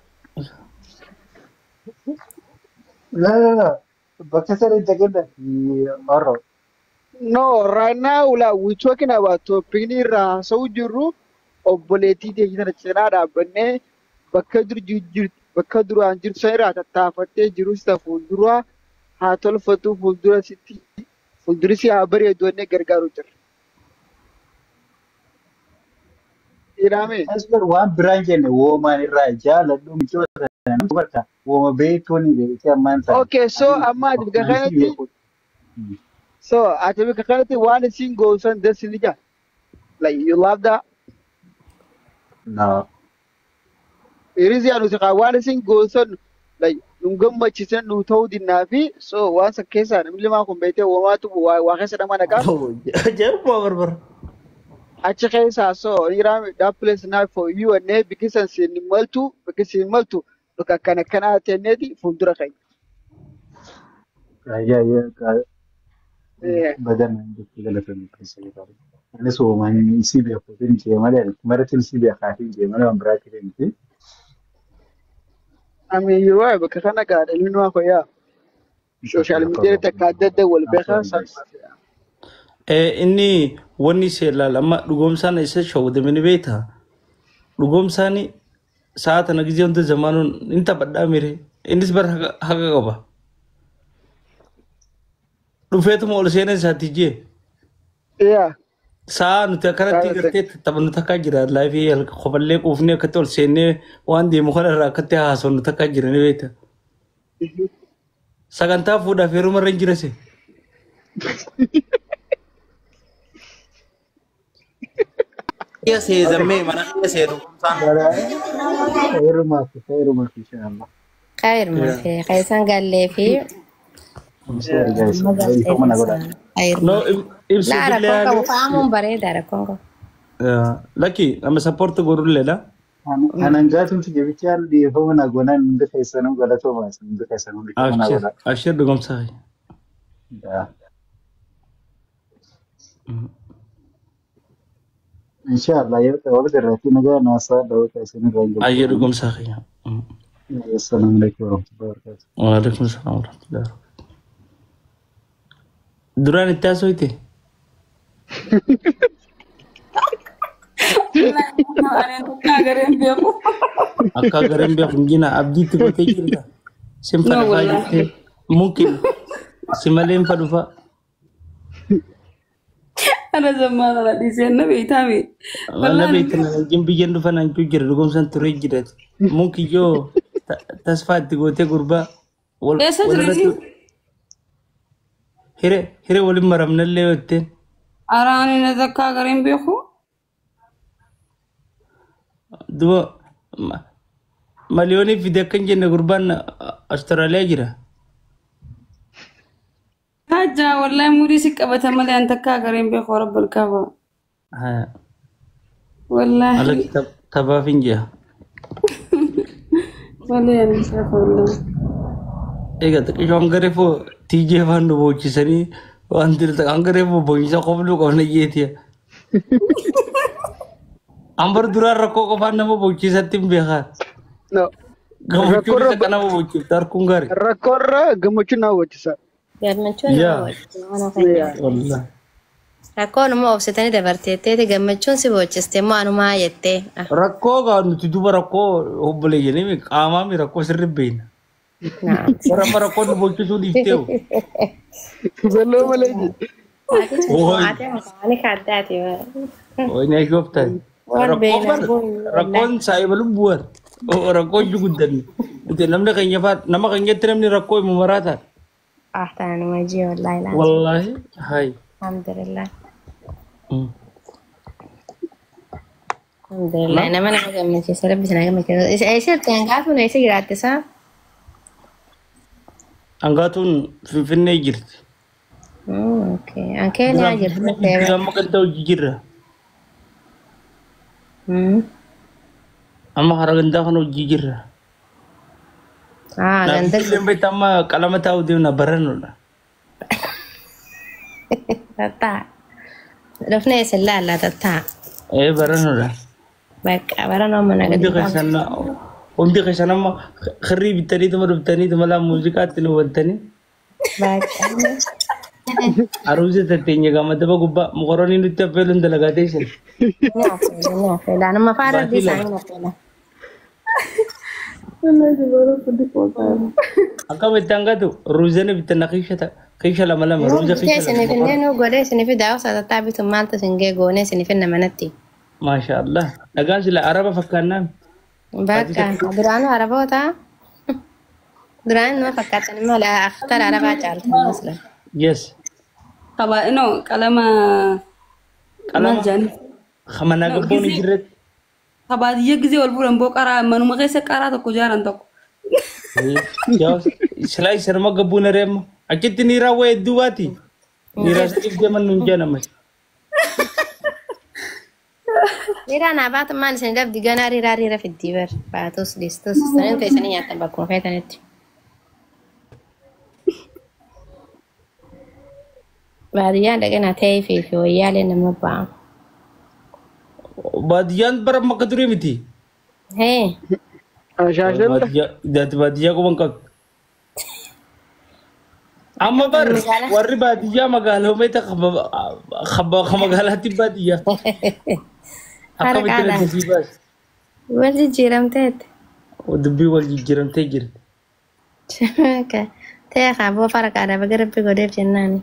No, no, no. Bakka sana hin dhaqin Oro. No, right now like, we talking about topic irraa haasa'u jirru obboleettii teenya tana cinaa dhaabbannee bakka dur jirtu bakka duraan jirtu sana irraa tattaafattee jirus ta fuuldura haa tolfatu fuuldura sitti fuulduri si haa bareedu jennee gargaaru jirra. Ilaame. Asbar waan biraan jenne woomaan irraa jaaladhu michoota sana bakka wooma beektuun beektee ammaan sana. Okay, so amma ati bakka kanatti so ati bakka kanatti waan isin goosan dasi ni jaa. Like you love that. No. Irizi anu si waan isin goosan like nu gammachiisan nu ta'uu dinnaa fi so waan san keessaa namni limaa kun beektee woomaatu waa keessa dhama naqaa. Ajaa'ibuma barbara. Achi keessaa so Iran that place not for you and ne bikisan sin maltu bikisin maltu bakka akkana akkanaa ta'eeti fuuldura keenya. Ayyaa badan jetti galatoomi keessa jiru. Anis woomaan isii beekuutiin jee malee maratti isii beekaatiin jee malee waan biraa ta'e miti. I mean you are bakka kana gaadha ilmi namaa fayyaa. Social media takka adda adda wal beekaa salphaa. Inni wanni ishee ilaala amma dhugoomsaan isa shawwadame ni beektaa? Dhugoomsaan sa'a tana gizee hunda zamaanuun hin taphadhaa mire innis bara haqa qaba. Dhufeetuma ol seenaa isaatti jee Yeah. sa'a nuti akkanatti gartee taphannu takkaa jira laayifii qofallee quufnee akkatti ol seennee waan deemu kana irraa akkatti haasofnu takkaa jira ni beektaa? Sagantaa fuudhaaf heeruma irra hin jirase. Kiyya see zammee mana kiyya see dhugoomsaan. Heerumaaf heerumaaf inshaallah. Khayruma fi keessan gallee fi Sorry guys. Ifama na godhaa. No khayruma. ibsu Laa billee rakkoon qabu haali. faamuun bareeda rakkoon qabu. Lakki nama support godhulleedha. Anan gaatumti jabichaan dhiyeeffama na goonaan hundi keessanuu galatoomaa hundi keessanuu dhiyeeffama na Abshir godhaa. abshir dhugoomsaa. Inshaallah yoo ta'u wal irratti nagaa naasaa dhawata isinirraa hin Ayyee dhugoomsaa kiyya. Assalamu alaikum warahmatullahi wabarakatuh. Waalaikum salaam warahmatullahi wabarakatuh. Duraan itti haasofte? Ani akka agareen beeku. Akka agareen beeku hin jina abdiitti gootee jirta. Sin No fadhufaa wallahi. jettee mungkin si malee hin fadhufaa. Ana zammaana na dhiisee na beektaame. Walla beektan wajjin biyyan dhufan hancu jira dhugumsan turee jirati. Munkiyyoo tasfaa itti gootee gurbaa wal Eessa walirratti jirti? Hiree hiree waliin maramnallee yoo jetteen. Araani na takkaa gareen beeku. Duba miliyoonii fide akka hin jenne gurbaan Awustiraaliyaa jira. Hajjaa wallahi murii si qabata malee an takkaa gareen beeku rabbal kaaba. Ala Wallahi tabaaf hin jira. malee ani beeku wallahi. Egaa xiqqishoo hanga reefuu TJ faan nu boochisanii waan dirta hanga reefuu boocisa qofluu qabna jeetiya. Ambar duraan rakkoo qofaan nama boochisatti hin beekaa. No. Gammachuun Rakkoorra isa kana nama boocifta harkuun gaarii. Rakkoorra gammachuun nama boocisa. Gammachuun nama Yaa. boocisa. Waan keenya. Yeah. Wallahi. Rakkoon immoo obsitanii dabarteetteeti gammachuun si boochiste immoo anumaa jettee. Ah, Rakkoo gaa nuti duba rakkoo obboleeyyanii qaamaa mi rakkoo sirri beekna. naam. Warra amma rakkoo nu boochisuu dhiiftee hoo. Zalloo malee je. Ooyi. Ati ani kaaddaati. Ooyi na shooftan. Waan Rakkoon beekna bar rakkoon saayiba lubbuwar. Rakkoo iyyuu guddanne. Nuti namni keenya faa nama keenyatti namni rakkoo himu maraata. Ah, taanuma jii wallahi laazim. Wallaahi hayi. Alhamdulillah. Alhamdulillah. Nama nama gammachiisa. Rabbi sana gammachiisa. Isa eessatti hangaatuun eessa jiraatte isaa? Hangaatuun Finfinnee jirti. Okay. An Keeniyaa Duraan jirti. Finfinnee jirti amma ganda hojii jirra. Amma hara gandaa kana hojii jirra. Ah, Naaf ganda ijoolleen beektaa amma qalama taa'uu deemna barannoodha. tattaa. Dhufnee isin laalla tattaa. Ee barannoodha. Bakka baranoo mana Hundi gadi qabu. keessan hundi keessan amma kirrii bitaniituma dhuftaniituma laa muuziqaatti nu waltanii Bakka. aruusa tatteenya gamadaba gubbaa mokoroniin nutti affeeluun dalagaa teessan. Ni affeela ni affeela. Nama faara Baatii isaanii lama. ni affeela. Wallahi dubaraa kuddi qoosaa. Akkam itti hangatu ruuzana bitanna kiisha lama lama ruuza Bitee kiisha lama isinif mokorona. illee nu godhee isinif daawwasa tattaa bitu maaltu isin gee goonee isinif hinna manatti. Maasha Allah. Dhagaan sila araba fakkaannaan. Baatii Bakka takka. duraanuu araboota. Duraan nama fakkaatan malee akhtara arabaa caaltan masla. Yes. Qabaa no qalama maal Qalama jedhani? kamanaa No gabboon hin gisee jirretti. kabaadiyya gisee wal fuudhan boo qaraa manuma keessa qaraa tokko jaaran tokko. Silaa isarma gabbuun areema. Achitti ni raawwa hedduu baati. Niiraa sadiif deeman nuun jaan ammas. Riiraa naa baatu maal isin dhabdi ganaa riiraa riira fiddii bar baatus dhiistus sanin teessanii nyaatan bakkuma feetanitti. Baadiyyaan dhaqina ta'ee fi fi wayyaalee nama ba'a. Baadiyyaan bara makka durii miti. Hee Ashaashalla. Baadiyyaa baadiyyaa quban qabdu. Amma bar magaalaa warri baadiyyaa magaalomee magaalaatti baadiyyaa. Akkamitti harqaadhaan dandeettii baas. wal jijjiiramteetti. Dubbii wal jijjiiramtee jirti. Ta'ee kaaboo farqaadha baga rabbi godheef jennaani.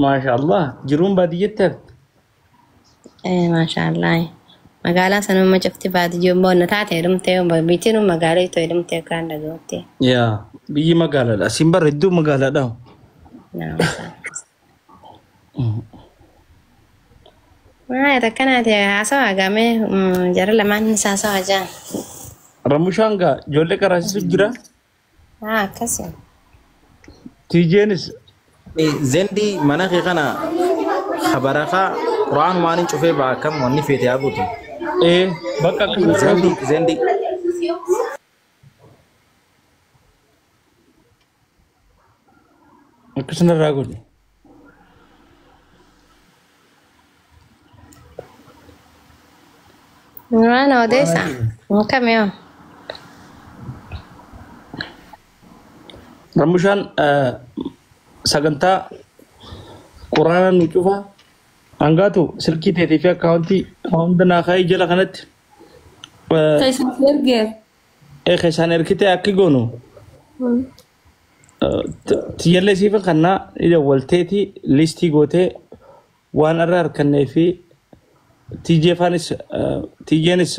Maasha Allah jiruun baadiyyatti hafte. Maashaallah. Magaalaa sanuma cufti baadiyyoo immoo taate hedumtee biitiin magaalaa itoo hedumtee kan dhaga'utti. Yaa biyyi magaalaadha. Asiin bara hedduu magaalaadha. Maaya takkanaati haasawaa gamee jara lamaan isaa haasawaa jaan. Ramushaan gaa ijoollee karaasisu jira. Haa akkasi. Tiijeenis Zendii mana kee kana habarakaa quraan waan hin cufee ba'a akkam wanni feete haa gootu. ee bakka akkasuma Zendii zendii. Akkasuma irraa godhe. Waan odeessa. Kamiyoo. Ramushaan sagantaa quraana nu cufa hangaatu silkii teetii fi akkaawuntii hunda naa kaa'ee jala kanatti Keessan ergeer. Keessaan ergitee akki goonu tiyyallee siifin kannaa walteetii listii gootee Waan irraa harkannee fi TJ faanis TJnis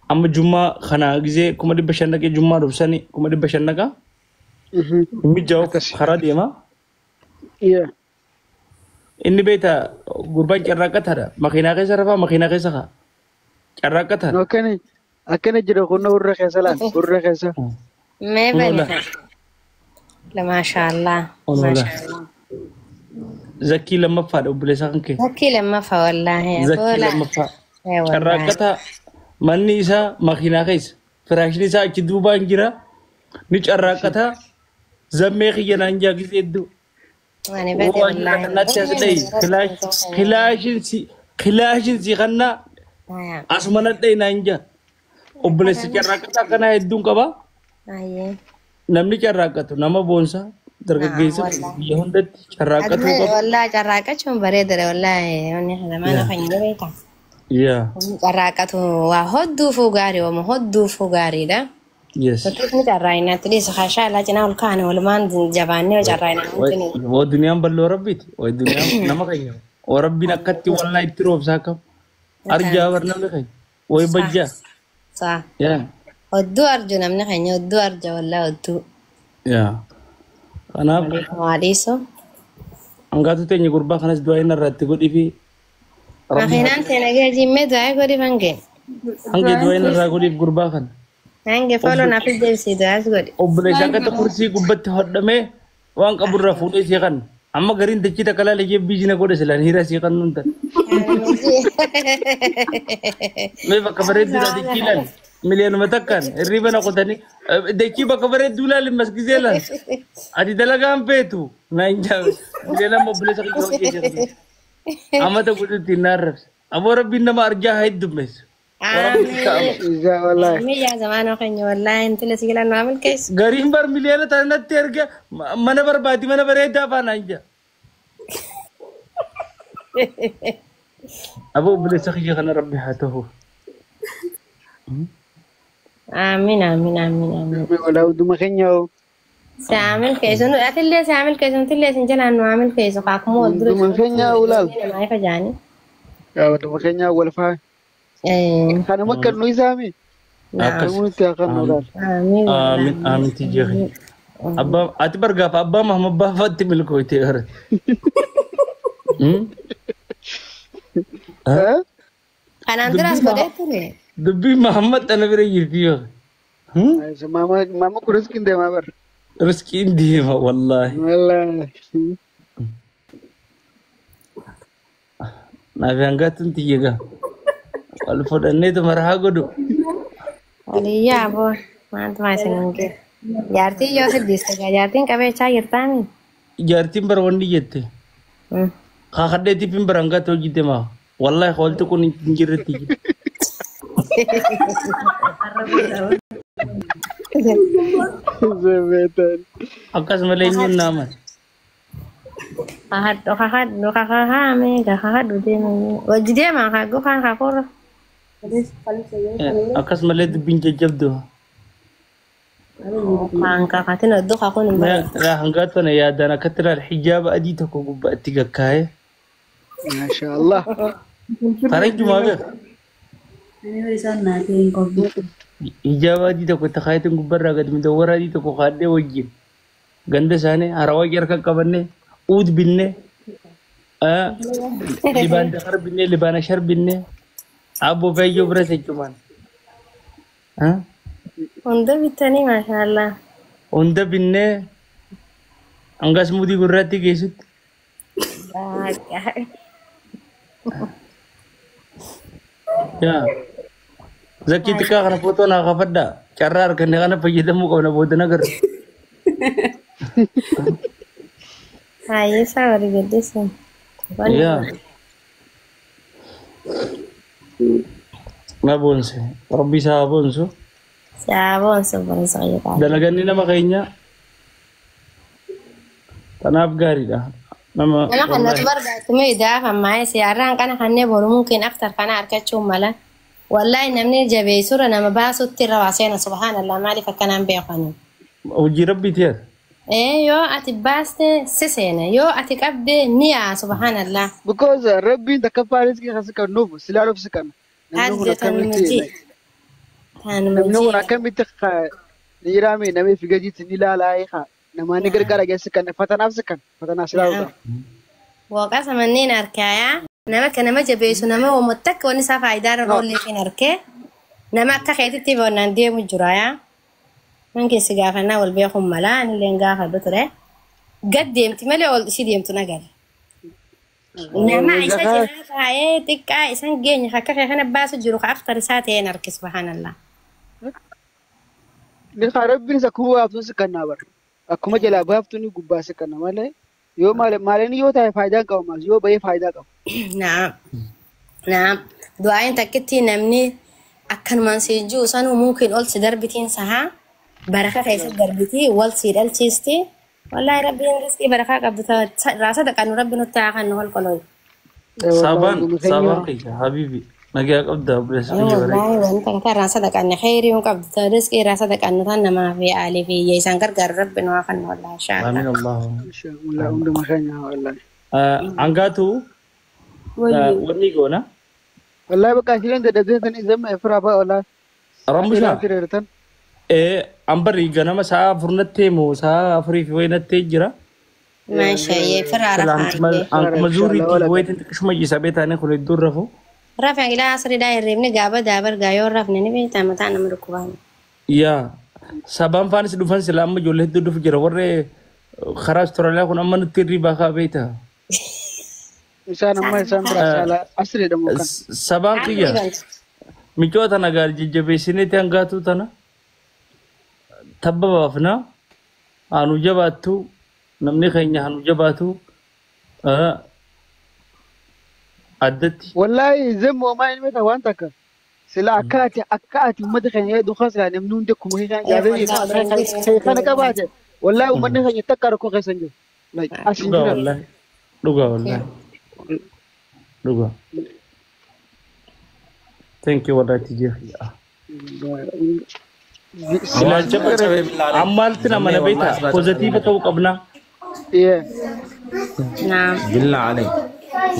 amma jummaa kana gisee 500,000 dhaqee jummaa dhufsanii 500,000 dhaqa. Mijaa'uuf karaa deema. Yeah. Inni beektaa gurbaan carraaqqataadha. Makiinaa keessa rafaa makiinaa keessa kaa. Carraaqqataadha. No akkana akkana jira kunna warra keessa laal warra keessa. Mee bani. La maashaallah. Onola. Maashaallah. Zakkii lammaffaadha obboleessaa kan kee. Zakkii lammaffaa wallaahi. Zakkii lammaffaa. Wallaahi. Carraaqqataa manni isaa makiinaa keessa. Firaashni isaa achi duubaan jira. Ni carraaqqataa. Zammee kiyya naan jaa gisee hedduu. Ani bade wallaahi. Natti as dhayi. Kilaashin si kannaa asuma nadhayi naan jaa. Obboleessi carraaqqataa akkanaa hedduun qabaa. Namni carraaqqatu nama boonsaa dargaggeessa biyya hundatti carraaqqatuu qaba. Wallaahi carraaqqachuun bareedaadha wallaahi. Wanni zamaana keenya beektaa. Yaa. Carraaqqatu waa hodduufuu gaarii oomu hodduufuu gaariidha. Yes. Ni carraaqinaatti dhiisa kaashaa cinaa ol kaane walumaan jabaannee carraaqinaa. Waa duniyaan bal'oo rabbiiti. Waa duniyaan nama keenya. Waa rabbiin akkatti wallaa itti roobsaa akkam. Arjaa bar namni keenya. Waa bajjaa. Saa. Yaa. Hodduu arju namni keenya hodduu arja wallaa hodduu. Yaa. Kanaaf Waa dhiisu. hangaatu teenya gurbaa kanas du'aa inni irratti godhii fi Makiinaan teena geejimmee du'aa godhi fange. Hangi du'aa inni irraa godhiif gurbaa kana. Hange fooloo naaf deebisii du'aas godhi. Obboleessa akkatti kursii gubbatti hodhamee waan qaburraa fuudhee sii kan amma gariin dachii takka laalee jee biizina godhe silaan hira sii kan nuun ta'e. Mee bakka bareedduudha dachii laal miliyoonuma takkaan hirriba na qotanii dachii bakka bareedduu laal masgisee laal ati dalagaan feetu naan jaabe miliyoona amma obboleessa kiyya hojjechee amata godhutti hin arrabse aboo rabbiin nama arjaa haa heddummeessu. Ija wallaahi. Miyyaa zamaanoo keenya wallaahi intala si galan waa milkeessu. Gariin bar miliyoona tana natti erga mana barbaadi mana bareedaa faana hin jaa. Aboo obboleessa kiyya kana rabbi haa ta'u. Amiin amiin amiin amiin. Wallaahi hunduma keenya hoo. Saamil keessu atillee saamil keessu nutillee isin jalaan nu amil keessu kaakuma wal dura. Hunduma keenya ulaal. Namaa ifa jaanii. Yaa hunduma keenya wal faa. Kanuma kan nuyi saami. Akkas. Nuti haa kan ulaal. Amiin. Amiin amiin tijjeefi. Abbaa ati bargaaf abbaa Mahamad Baafaatti milkooytee gara. Kanaan duraas godhee ture. Dubbii Mahamad ana bira jirti yoo. Mama mama kun riskiin deemaa bara. Riskiin deema wallaahi. Wallaahi. Naafi hangaatuun tiyye gaa. Wal fudhanneetu marahaa godhu. Waliyyaa aboo maaltu maa isin hin geessu. Jaartiin yoo siddiste gaa jaartiin qabeechaa jirtaami. Jaartiin bara wanni jette. Kaakadheetiif hin bara hangaatu hojii deemaa. Wallaahi hoolti kun hin jirretti jira. Zemeetan. Akkasumallee eenyuun naaman. Kakadhu kakadhu kakahaame kakadhu deema. Wajji deema kakuu kan kakurra. Akkasumallee dubbiin jajjabdu. Kan kakatin odduu kakuun hin bareedu. Hangaa tana yaadaan akkatti ilaal hijaaba adii tokko gubbaatti gakkaa'ee. Maasha Allah. Faranjumaa beeku. Hijaaba adii tokko itti kaayatiin gubbarraa gadi midawwara adii tokko kaadhee wajjin ganda isaanii harawaa harka qabannee uud binnee libaan dakar binnee libaana shar binnee abboo feeyyoo bira sechumaan. Hunda bitanii maashaallah. Hunda binnee hangas mudii gurraatti geessutti. Yaa. Zakkii xiqqaa kana footoo naa kaafadhaa. Carraa arganne kana fayyadamuu qabna booda nagarra. Hayyee warri gaddisa. Yaa. Na boonse. Rabbi isaa haa boonsu. Saa boonsu boonsu fayyadamu. Dalaganni nama keenya kanaaf gaariidha. Nama Nama kanatu barbaachuma idaa kan maayee siyaarraan kana kanneen boru mungkin aktar kana argachuun mala. Wallahi namni jabeessurra nama baasutti irra waa seena subhaanallah maaliif akkanaan beekani. Hojii rabbiiti yaa. Yoo ati baaste si seena, yoo ati qabde ni yaa, subhanallah. Because Rabbiin takkaffaa riskii kan si kennuuf si ilaaluuf si kenna. Namni kun akkamitti namni kun akkamitti dhiiraame namni fi gadiitti ni ilaalaa eegaa namoonni gargaara geessi kenna fatanaaf si kenna fatanaaf si ilaaluudha. Waaqasa manneen harkaayaa nama akka nama jabeessu nama uummata akka wanni isaa faayidaa irra oollee hin harkee nama akka keetitti boonnaan deemu jira yaa. Man keessi gaafannaa wal beekuun malaa anillee gaafadhu ture. Gad deemti malee ol ishii deemtu nagara. Nama isa cinaa taa'ee xiqqaa isan geenye akka kee kana baasu jiru ka aftar isaa ta'een harke, subhanallah. Ni Rabbiin isa akkuma baaftuun si kennaa bara. Akkuma jalaa baaftuun gubbaa si kenna malee yoo maaliin yoo ta'e faayidaa hin qabu maas yoo bahee faayidaa qaba. Naam. Naam. Du'aayin takkitti namni akkanumaan si jiru sanuu mumkin ol si darbitiin sahaa baraka keessatti darbitii wal si dhalchiisti. Wallahi Rabbiin riskii barakaa qabdu irraa sadaqannu Rabbi nutti haa kennu holqolooyi. Sabaan sabaan kiyya habibi nagaa qabda obboleessa kiyya bareeda. Wallahi wanta akka irraa sadaqanne kheyrii hin qabdu riskii irraa sadaqannu tan namaa fi aalii fi isaan gargaaru Rabbi nu haa kennu wallahi inshaa Allah. Amiin Allah. Inshallah hunduma keenya wallahi. Hangaatu wanni goona. Wallahi bakka isheen dadhabdeen tan izamma ifraa ba'a wallahi. Rammushaa. Ambarri ganama sa'a 4 nattee moo sa'a 4 fi wayinattee jira. Maashaayee firaa rafaa. Ankuma zuuriitti wayitiin xiqqishuma jiisa beetaanii kun iddoon rafu. Rafa ilaa asriidhaa hirribni gaaba daabar gaa yoo rafne ni beektaa mataa nama dhukkubaan. Yaa sabaan faanis dhufan sila amma ijoollee hedduu dhufu jira warri karaa Austraaliyaa kun amma nutti hirribaa kaa beektaa. Isaan amma isaan biraa saala asriidha moo kan. Sabaan kiyya micoota tana gaari jajjabeessineeti hangaatuu tana tabba baafnaa hanu jabaattu namni keenya hanu jabaatu addatti. Wallahi zemmo maa inni beektaa waan takka. Sila akka ati uummata keenya hedduu kan silaa namni hundi akkuma keenya kana qabaate wallahi uummanni keenya takka rakkoo keessa hin jiru. Like as hin Dhugaa jiran. Wallahi dhugaa wallahi dhugaa. Thank you wallahi tijee. Waan cabee billaalee. Ammaalti nama na beektaa positive ta'uu qabnaa. Yeah. Naam. Billaa alee.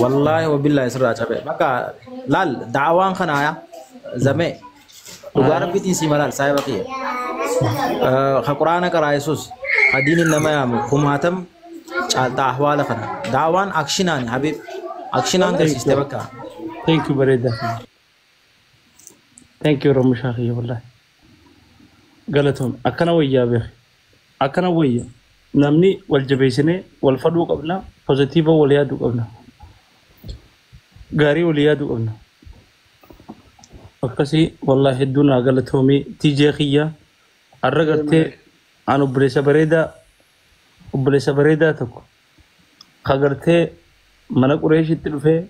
Wallaahi wa billaahi sirraa cabee. Bakka laal da'awaan kanaa zamee dhugaa rabbiitiin si malaal saahiba kiyya. Ka quraana qaraa Yesuus ka diiniin nama yaamu kumaatam caaltaa ahwaala kana. Da'awaan actionaani habiib. Actionaan garsiiste bakka. Thank you bareeda. Thank you Ramushaa kiyya wallahi. Galatoon akkana wayyaa beek. Akkana wayya. Namni wal jabeessinee wal fadhuu qabna. Positive wal yaaduu qabna. Gaarii wal yaaduu qabna. Akkasii wallahi hedduu naa galatoomii tijee kiyya. Har'a gartee aan obboleessa bareedaa tokko ka gartee mana Qureeshitti dhufee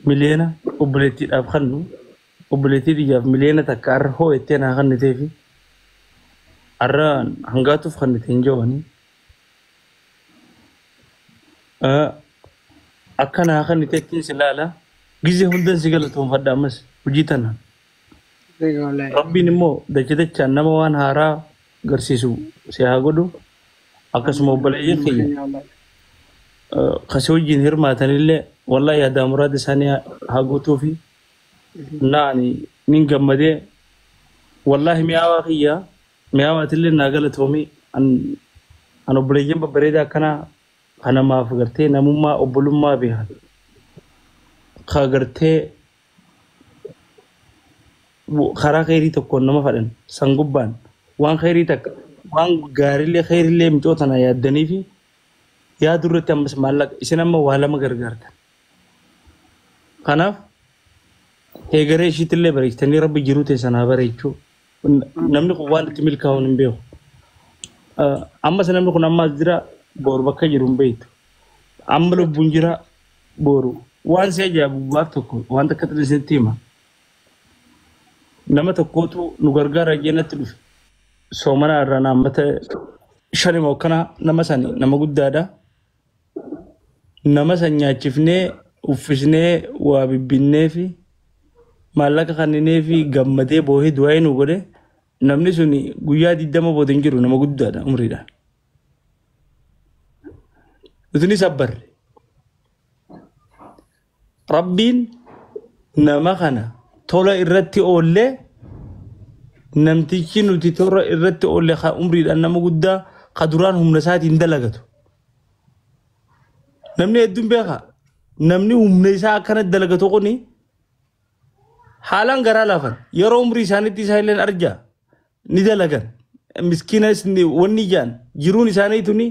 miliyoona obboleettiidhaaf kennu obboleettii biyyaaf miliyoona 1 har'a hoo ettee naa kennitee fi har'a hangaatuuf kennite hin joowanii. Akka naa kenniteettiin si ilaala gizee hundan si galatoonfadha ammas hojii tanaan. Wallahi. Rabbiin immoo dacha dachaan nama waan haaraa garsiisu si haa godhu akkasuma obboleeyyan keenya kasii wajjin hirmaatanillee wallahi yaadaa muraada isaanii haa guutuu fi naani nin gammadee wallahi mi'aawaa kiyya mi'aawaatillee naa galatoomii an obboleeyyan babbareedaa akkanaa kanamaaf gartee namummaa obbolummaa beekan ka gartee karaa kheyrii tokkoon nama fadhan san gubbaan waan kheyrii takka waan gaariillee kheyriillee micoo tana yaaddanii fi yaadu irratti ammas maallaqa isin amma waa lama gargaartan. Kanaaf eegaree ishiitillee bareechitanii rabbi jiruu teessan haa bareechuu. Namni kun waan itti milkaa'uun hin beeku. Ammas namni kun ammaas jira boru bakka jiru hin beektu. Amma lubbuun jira boru waan si ajaa'ibu gaaf tokko waan takka isinitti hima. Nama tokkootu nu gargaara jennatti dhufe. Soomana irraa naammata shanima akkanaa nama sani nama guddaadha. Nama san nyaachifnee uffisnee waa bibbinnee fi maallaqa kenninee fi gammadee boohee du'aa nu godhe. Namni sun guyyaa 20 booda hin jiru, nama guddaadha umriidhaan. Nuti ni sabbarre. Rabbiin nama kana tola irratti oollee, namtichi nuti tola irratti oolle ka umriidhaan nama guddaa, ka duraan humna isaatiin dalagatu. Namni hedduun beeka. Namni humna isaa akkana dalagatu kuni haalaan garaa laafan. Yeroo umrii isaaniitti isaa illee arjaa ni dalagan. Miskiinas wanni ijaan jiruun isaanii tuni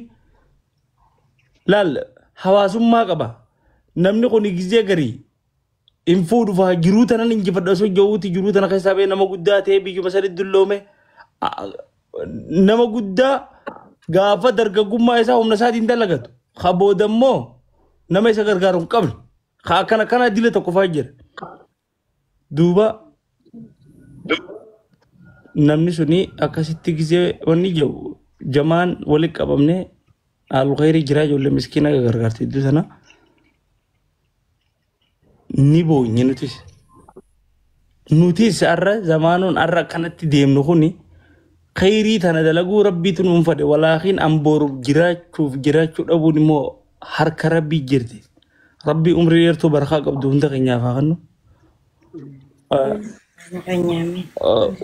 laal hawaasummaa qaba. Namni kun gizee garii hin fuudhu faa, jiruu tanan injifadha osoo jiruuti, jiruu tana keessaa ba'ee nama guddaa ta'ee biyyuma sadi dulloome, nama guddaa gaafa dargaggummaa isaa humna isaatiin dalagatu. Ka booda immoo nama isa gargaaru hin qabne. Ka akkana akkana dila tokko faa jira. Duuba namni suni akkasitti gizee wanni jiru jamaan walitti qabamne alkhayrii jiraa, ijoollee miskiina gargaarti iddoo sana ni boonye nutis. Nutis har'a zamaanuun har'a akkanatti deemnu kuni khayrii tana dalaguu rabbiitu nuun fadhe, walaakin an boruuf jiraachuuf jiraachuu dhabuun immoo harka rabbii jirti. Rabbii umrii dheertuu barakaa qabdu hunda keenyaaf haa kennu.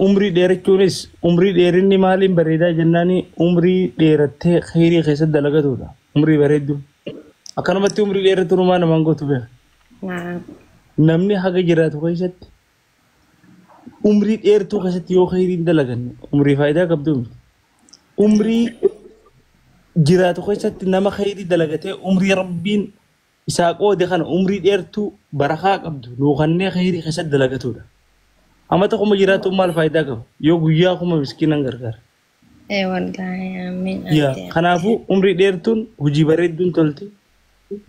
Umrii dheerachuunis, umrii dheerinni maaliin bareedaa jennaani, umrii dheerattee khayrii keessatti dalagatudha. Umrii bareedduu. Akkanumatti umrii dheeratu numaa namaan gootu beeka. Namni haga jiraatu keessatti umrii dheertuu keessatti yoo khayrii hin dalaganne umrii faayidaa qabdu miti. Umrii jiraatu keessatti nama khayrii dalagatee umrii rabbiin isaa qoode kana, umrii dheertuu barakaa qabdu nuukannee khayrii keessatti dalagatudha. Amata 1000 jiraatu maal faayidaa qaba? Yoo guyyaa 1000 miskiinan gargaara. Ee wallaahi, amiin. Yaa, kanaafuu umrii dheertuun hojii bareedduun tolti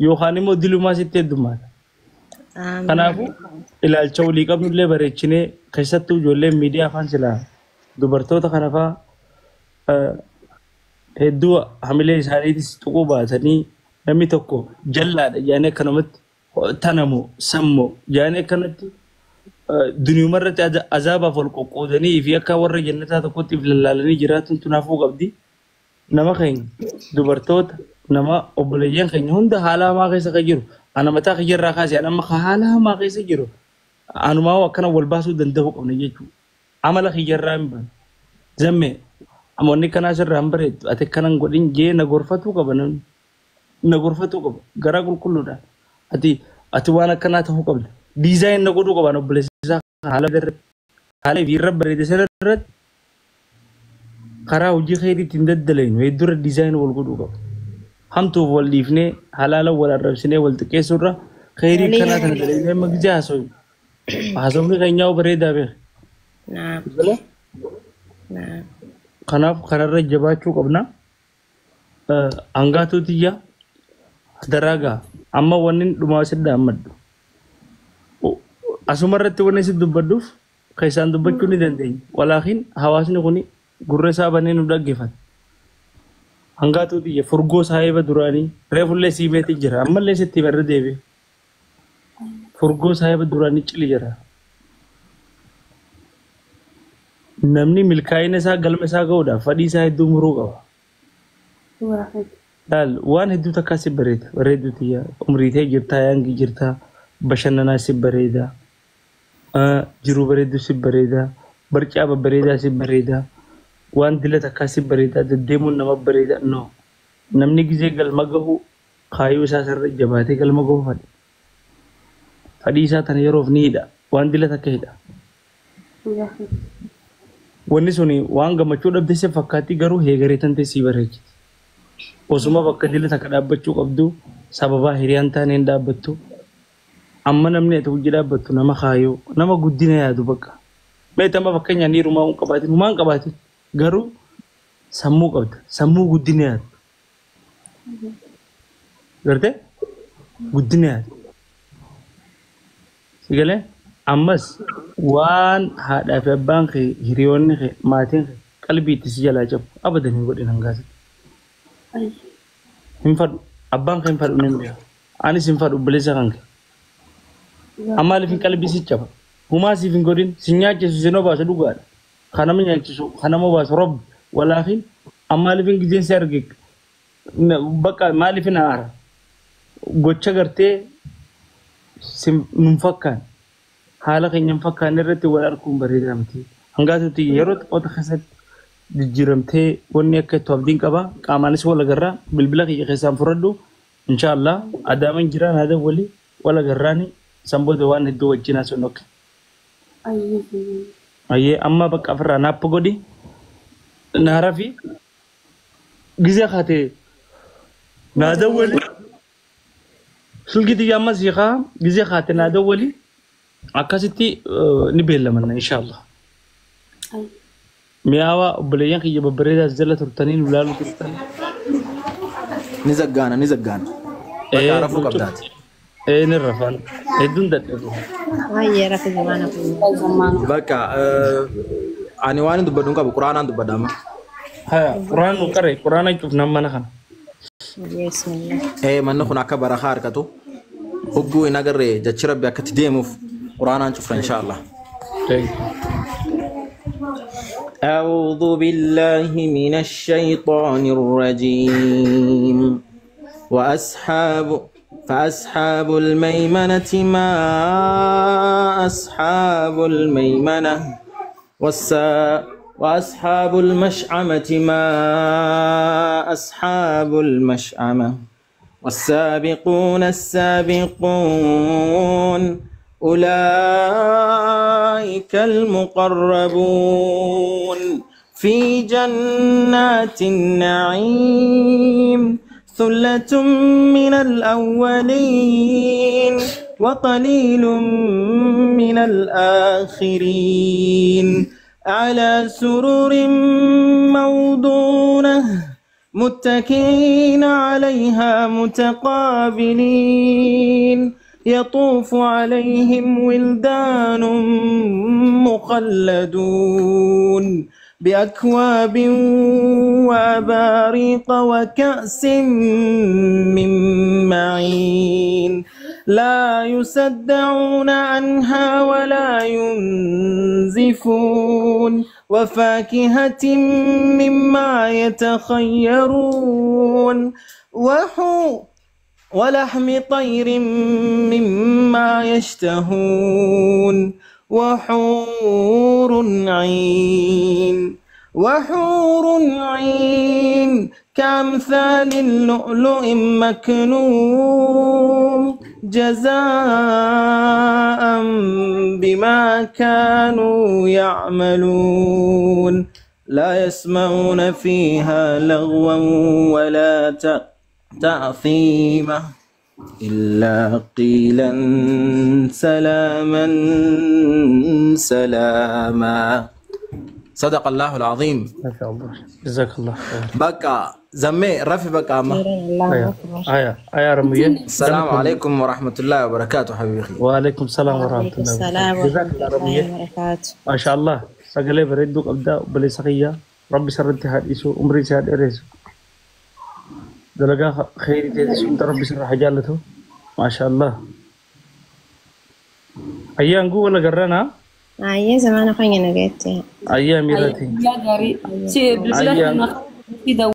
yookaan immoo dilumaa sitti heddummaata. Kanaafuu ilaalcha walii qabnullee bareechinee, keessattuu ijoolleen miidiyaa afaan silaa dubartoota kana fa'aa hedduu hamilee isaaniitis tuquu baatanii, namni tokko jallaadha jedhanii akkanumatti tanamoo sammoo jedhanii akkanatti duniyuma irratti azaabaaf wal qoqqoodanii fi akka warra jannataa tokkotti if lallaalanii jiraatuun tunaafuu qabdi. Nama keenya dubartoota, nama obboleeyyan keenya hunda haala hamaa keessa kan jiru, ana mataa kiyya irraa kaasee ana amma haala hamaa keessa jiru, anumaa akkana wal baasuu danda'uu qabna jechuudha. Amala kiyya irraa hin baane. Zammee amoonni kanaa sirraa hin bareeddu, ati akkanan godhin jee na gorfatuu qaba namni. Na gorfatuu qaba garaa qulqulluudhaan. Ati waan akkanaa ta'uu qabda. Design na godhuu qaba obboleessa isaa haala irratti, haala irra bareede sana irratti, karaa hojii keetii ittiin daddaleenyu hedduu design wal godhuu qaba. Hamtuuf wal dhiifnee halaala wal arrabsinee wal xiqqeessuurra khayrii kanaa kana dalagnee amma gizee haasofnu. Haasofni keenyaa bareedaa beeka. Naam. Naam. Kanaaf kanarra jabaachuu qabna. Hangaatuu tiyya daraagaa amma wanni dhumaa si dhaammadhu. Asuma irratti wanni si dubbadhuuf keessaan dubbachuu ni dandeenya. Walaakin hawaasni kun gurra isaa banee nu dhaggeeffata. Hangaatuu tiyya, furgoo saahiba duraanii reefullee siimeetii jira, ammallee sitti irra deebi'e. Furgoo saahiba duraanii cili jira. Namni milkaa'ina isaa galma isaa gahuudhaaf fadhii isaa hedduu muruu qaba. Laal, waan hedduu takkaa si bareeda, bareedduu tiyya, umrii ta'e jirtaa, yaangii jirtaa, bashannanaa si bareeda, jiruu bareedduu si bareeda, barcaa babbareedaa si bareeda, waan dila takkaa si bareeda, deddeemuun nama bareeda. No, namni gizee galma gahu kaayyoo isaa sirra jabaatee galma gahu fadhe. Fadhii isaa tana yeroof ni hidha, waan dila takka hidha. Wanni suni waan gammachuu dhabde si fakkaatti, garuu heegaree tantee si bareechiti. Osuma bakka dila takka dhaabbachuu qabdu sababaa hiriyaan taane hin dhaabbattu. Amma namni ati hojii dhaabbattu nama kaayoo, nama guddina yaadu bakka. Meet amma fakkeenyaan dhiirumaa hin qabaatin, humaa hin qabaatin, garuu sammuu qabda, sammuu guddina yaadu. Gartee guddina yaadu. Sigalee ammas waan haadhaa fi abbaan kee, hiriyoonni kee, maatiin kee qalbii itti si jalaa cabu abadan hin godhin hangaasatti. Hin fadhu. Abbaan kee hin fadhu, ni beeka. Anis hin fadhu, obboleessa kan kee. Amma maaliif hin qalbii si caba? Humaa siif hin godhin, si nyaachisu, si obaasu, dhugaadha. Kanama nyaachisu kanama baasu Rabbi walaakin maaliifin gizeen si arge bakka maaliifin aara gocha gartee nun fakkaan haala keenya hin fakkaan irratti wal arguun bareedaa miti. Hangaatutti yeroo xiqqoota keessatti jijjiiramtee wanni akka itti abdiin qaba qaamaanis wal agarraa bilbila kiyya keessaan fudhadhu inshaallah adaaman jiraan aadaa walii wal agarraani san booda waan hedduu wajjin haasofnu akka. Ayyee amma bakka ofirraa naappa godhi naara fi gizee kaatee naa dawwali silkii xiyya ammas hiikaa gizee kaatee naa dawwali akkasitti ni beellamanna inshaallah. Mi'aawaa obboleeyyan kiyya babbareedaa as jala turtanii nu ilaaluu turtan. Ni zaggaana ni zaggaana. Bakka rafuu qabdaati. Ni rafaan hedduun dadhabu. Baay'ee rafi zamaana kun. Bakka ani waan hin dubbadhu hin qabu quraanaan dubbadha amma. Haya quraan nu qaree quraana cufnaan mana kana. Bismillah. Manni kun akka barakaa harkatu hogguu hin agarre jechi rabbi akkatti deemuuf quraanaan cufna inshaallah. أعوذ بالله من الشيطان الرجيم فأصحاب الميمنة ما أصحاب الميمنة وأصحاب المشأمة ما أصحاب المشأمة والسابقون السابقون أولئك المقربون في جنات النعيم ثلة من الأولين وقليل من الآخرين على سرر موضونة متكئين عليها متقابلين يطوف عليهم ولدان مخلدون بأكواب وأباريق وكأس من معين لا يصدعون عنها ولا ينزفون وفاكهة مما يتخيرون ولحم طير مما يشتهون وحور عين كأمثال اللؤلؤ مكنون جزاء بما كانوا يعملون لا يسمعون فيها لغوا ولا تأثيما إلا قيلا سلاما سلاما. صدق الله العظيم. ما شاء الله جزاك الله خير. بقى زمي رفي بقى أما. آية آية رمية. السلام عليكم ورحمة الله وبركاته حبيبي أخي. وعليكم السلام ورحمة الله وبركاته. جزاك الله رمية. ما شاء الله سقلي بردك أبدا بلي سقية ربي سرنتي هاد إيسو عمري سهاد إريسو دلقا خيري تيسو انت ربي سر حجالته ما شاء الله. أيام قوة ولا قرنا؟ أيه زمان أخوي أنا قلت أيام ميرتي. يا غاري.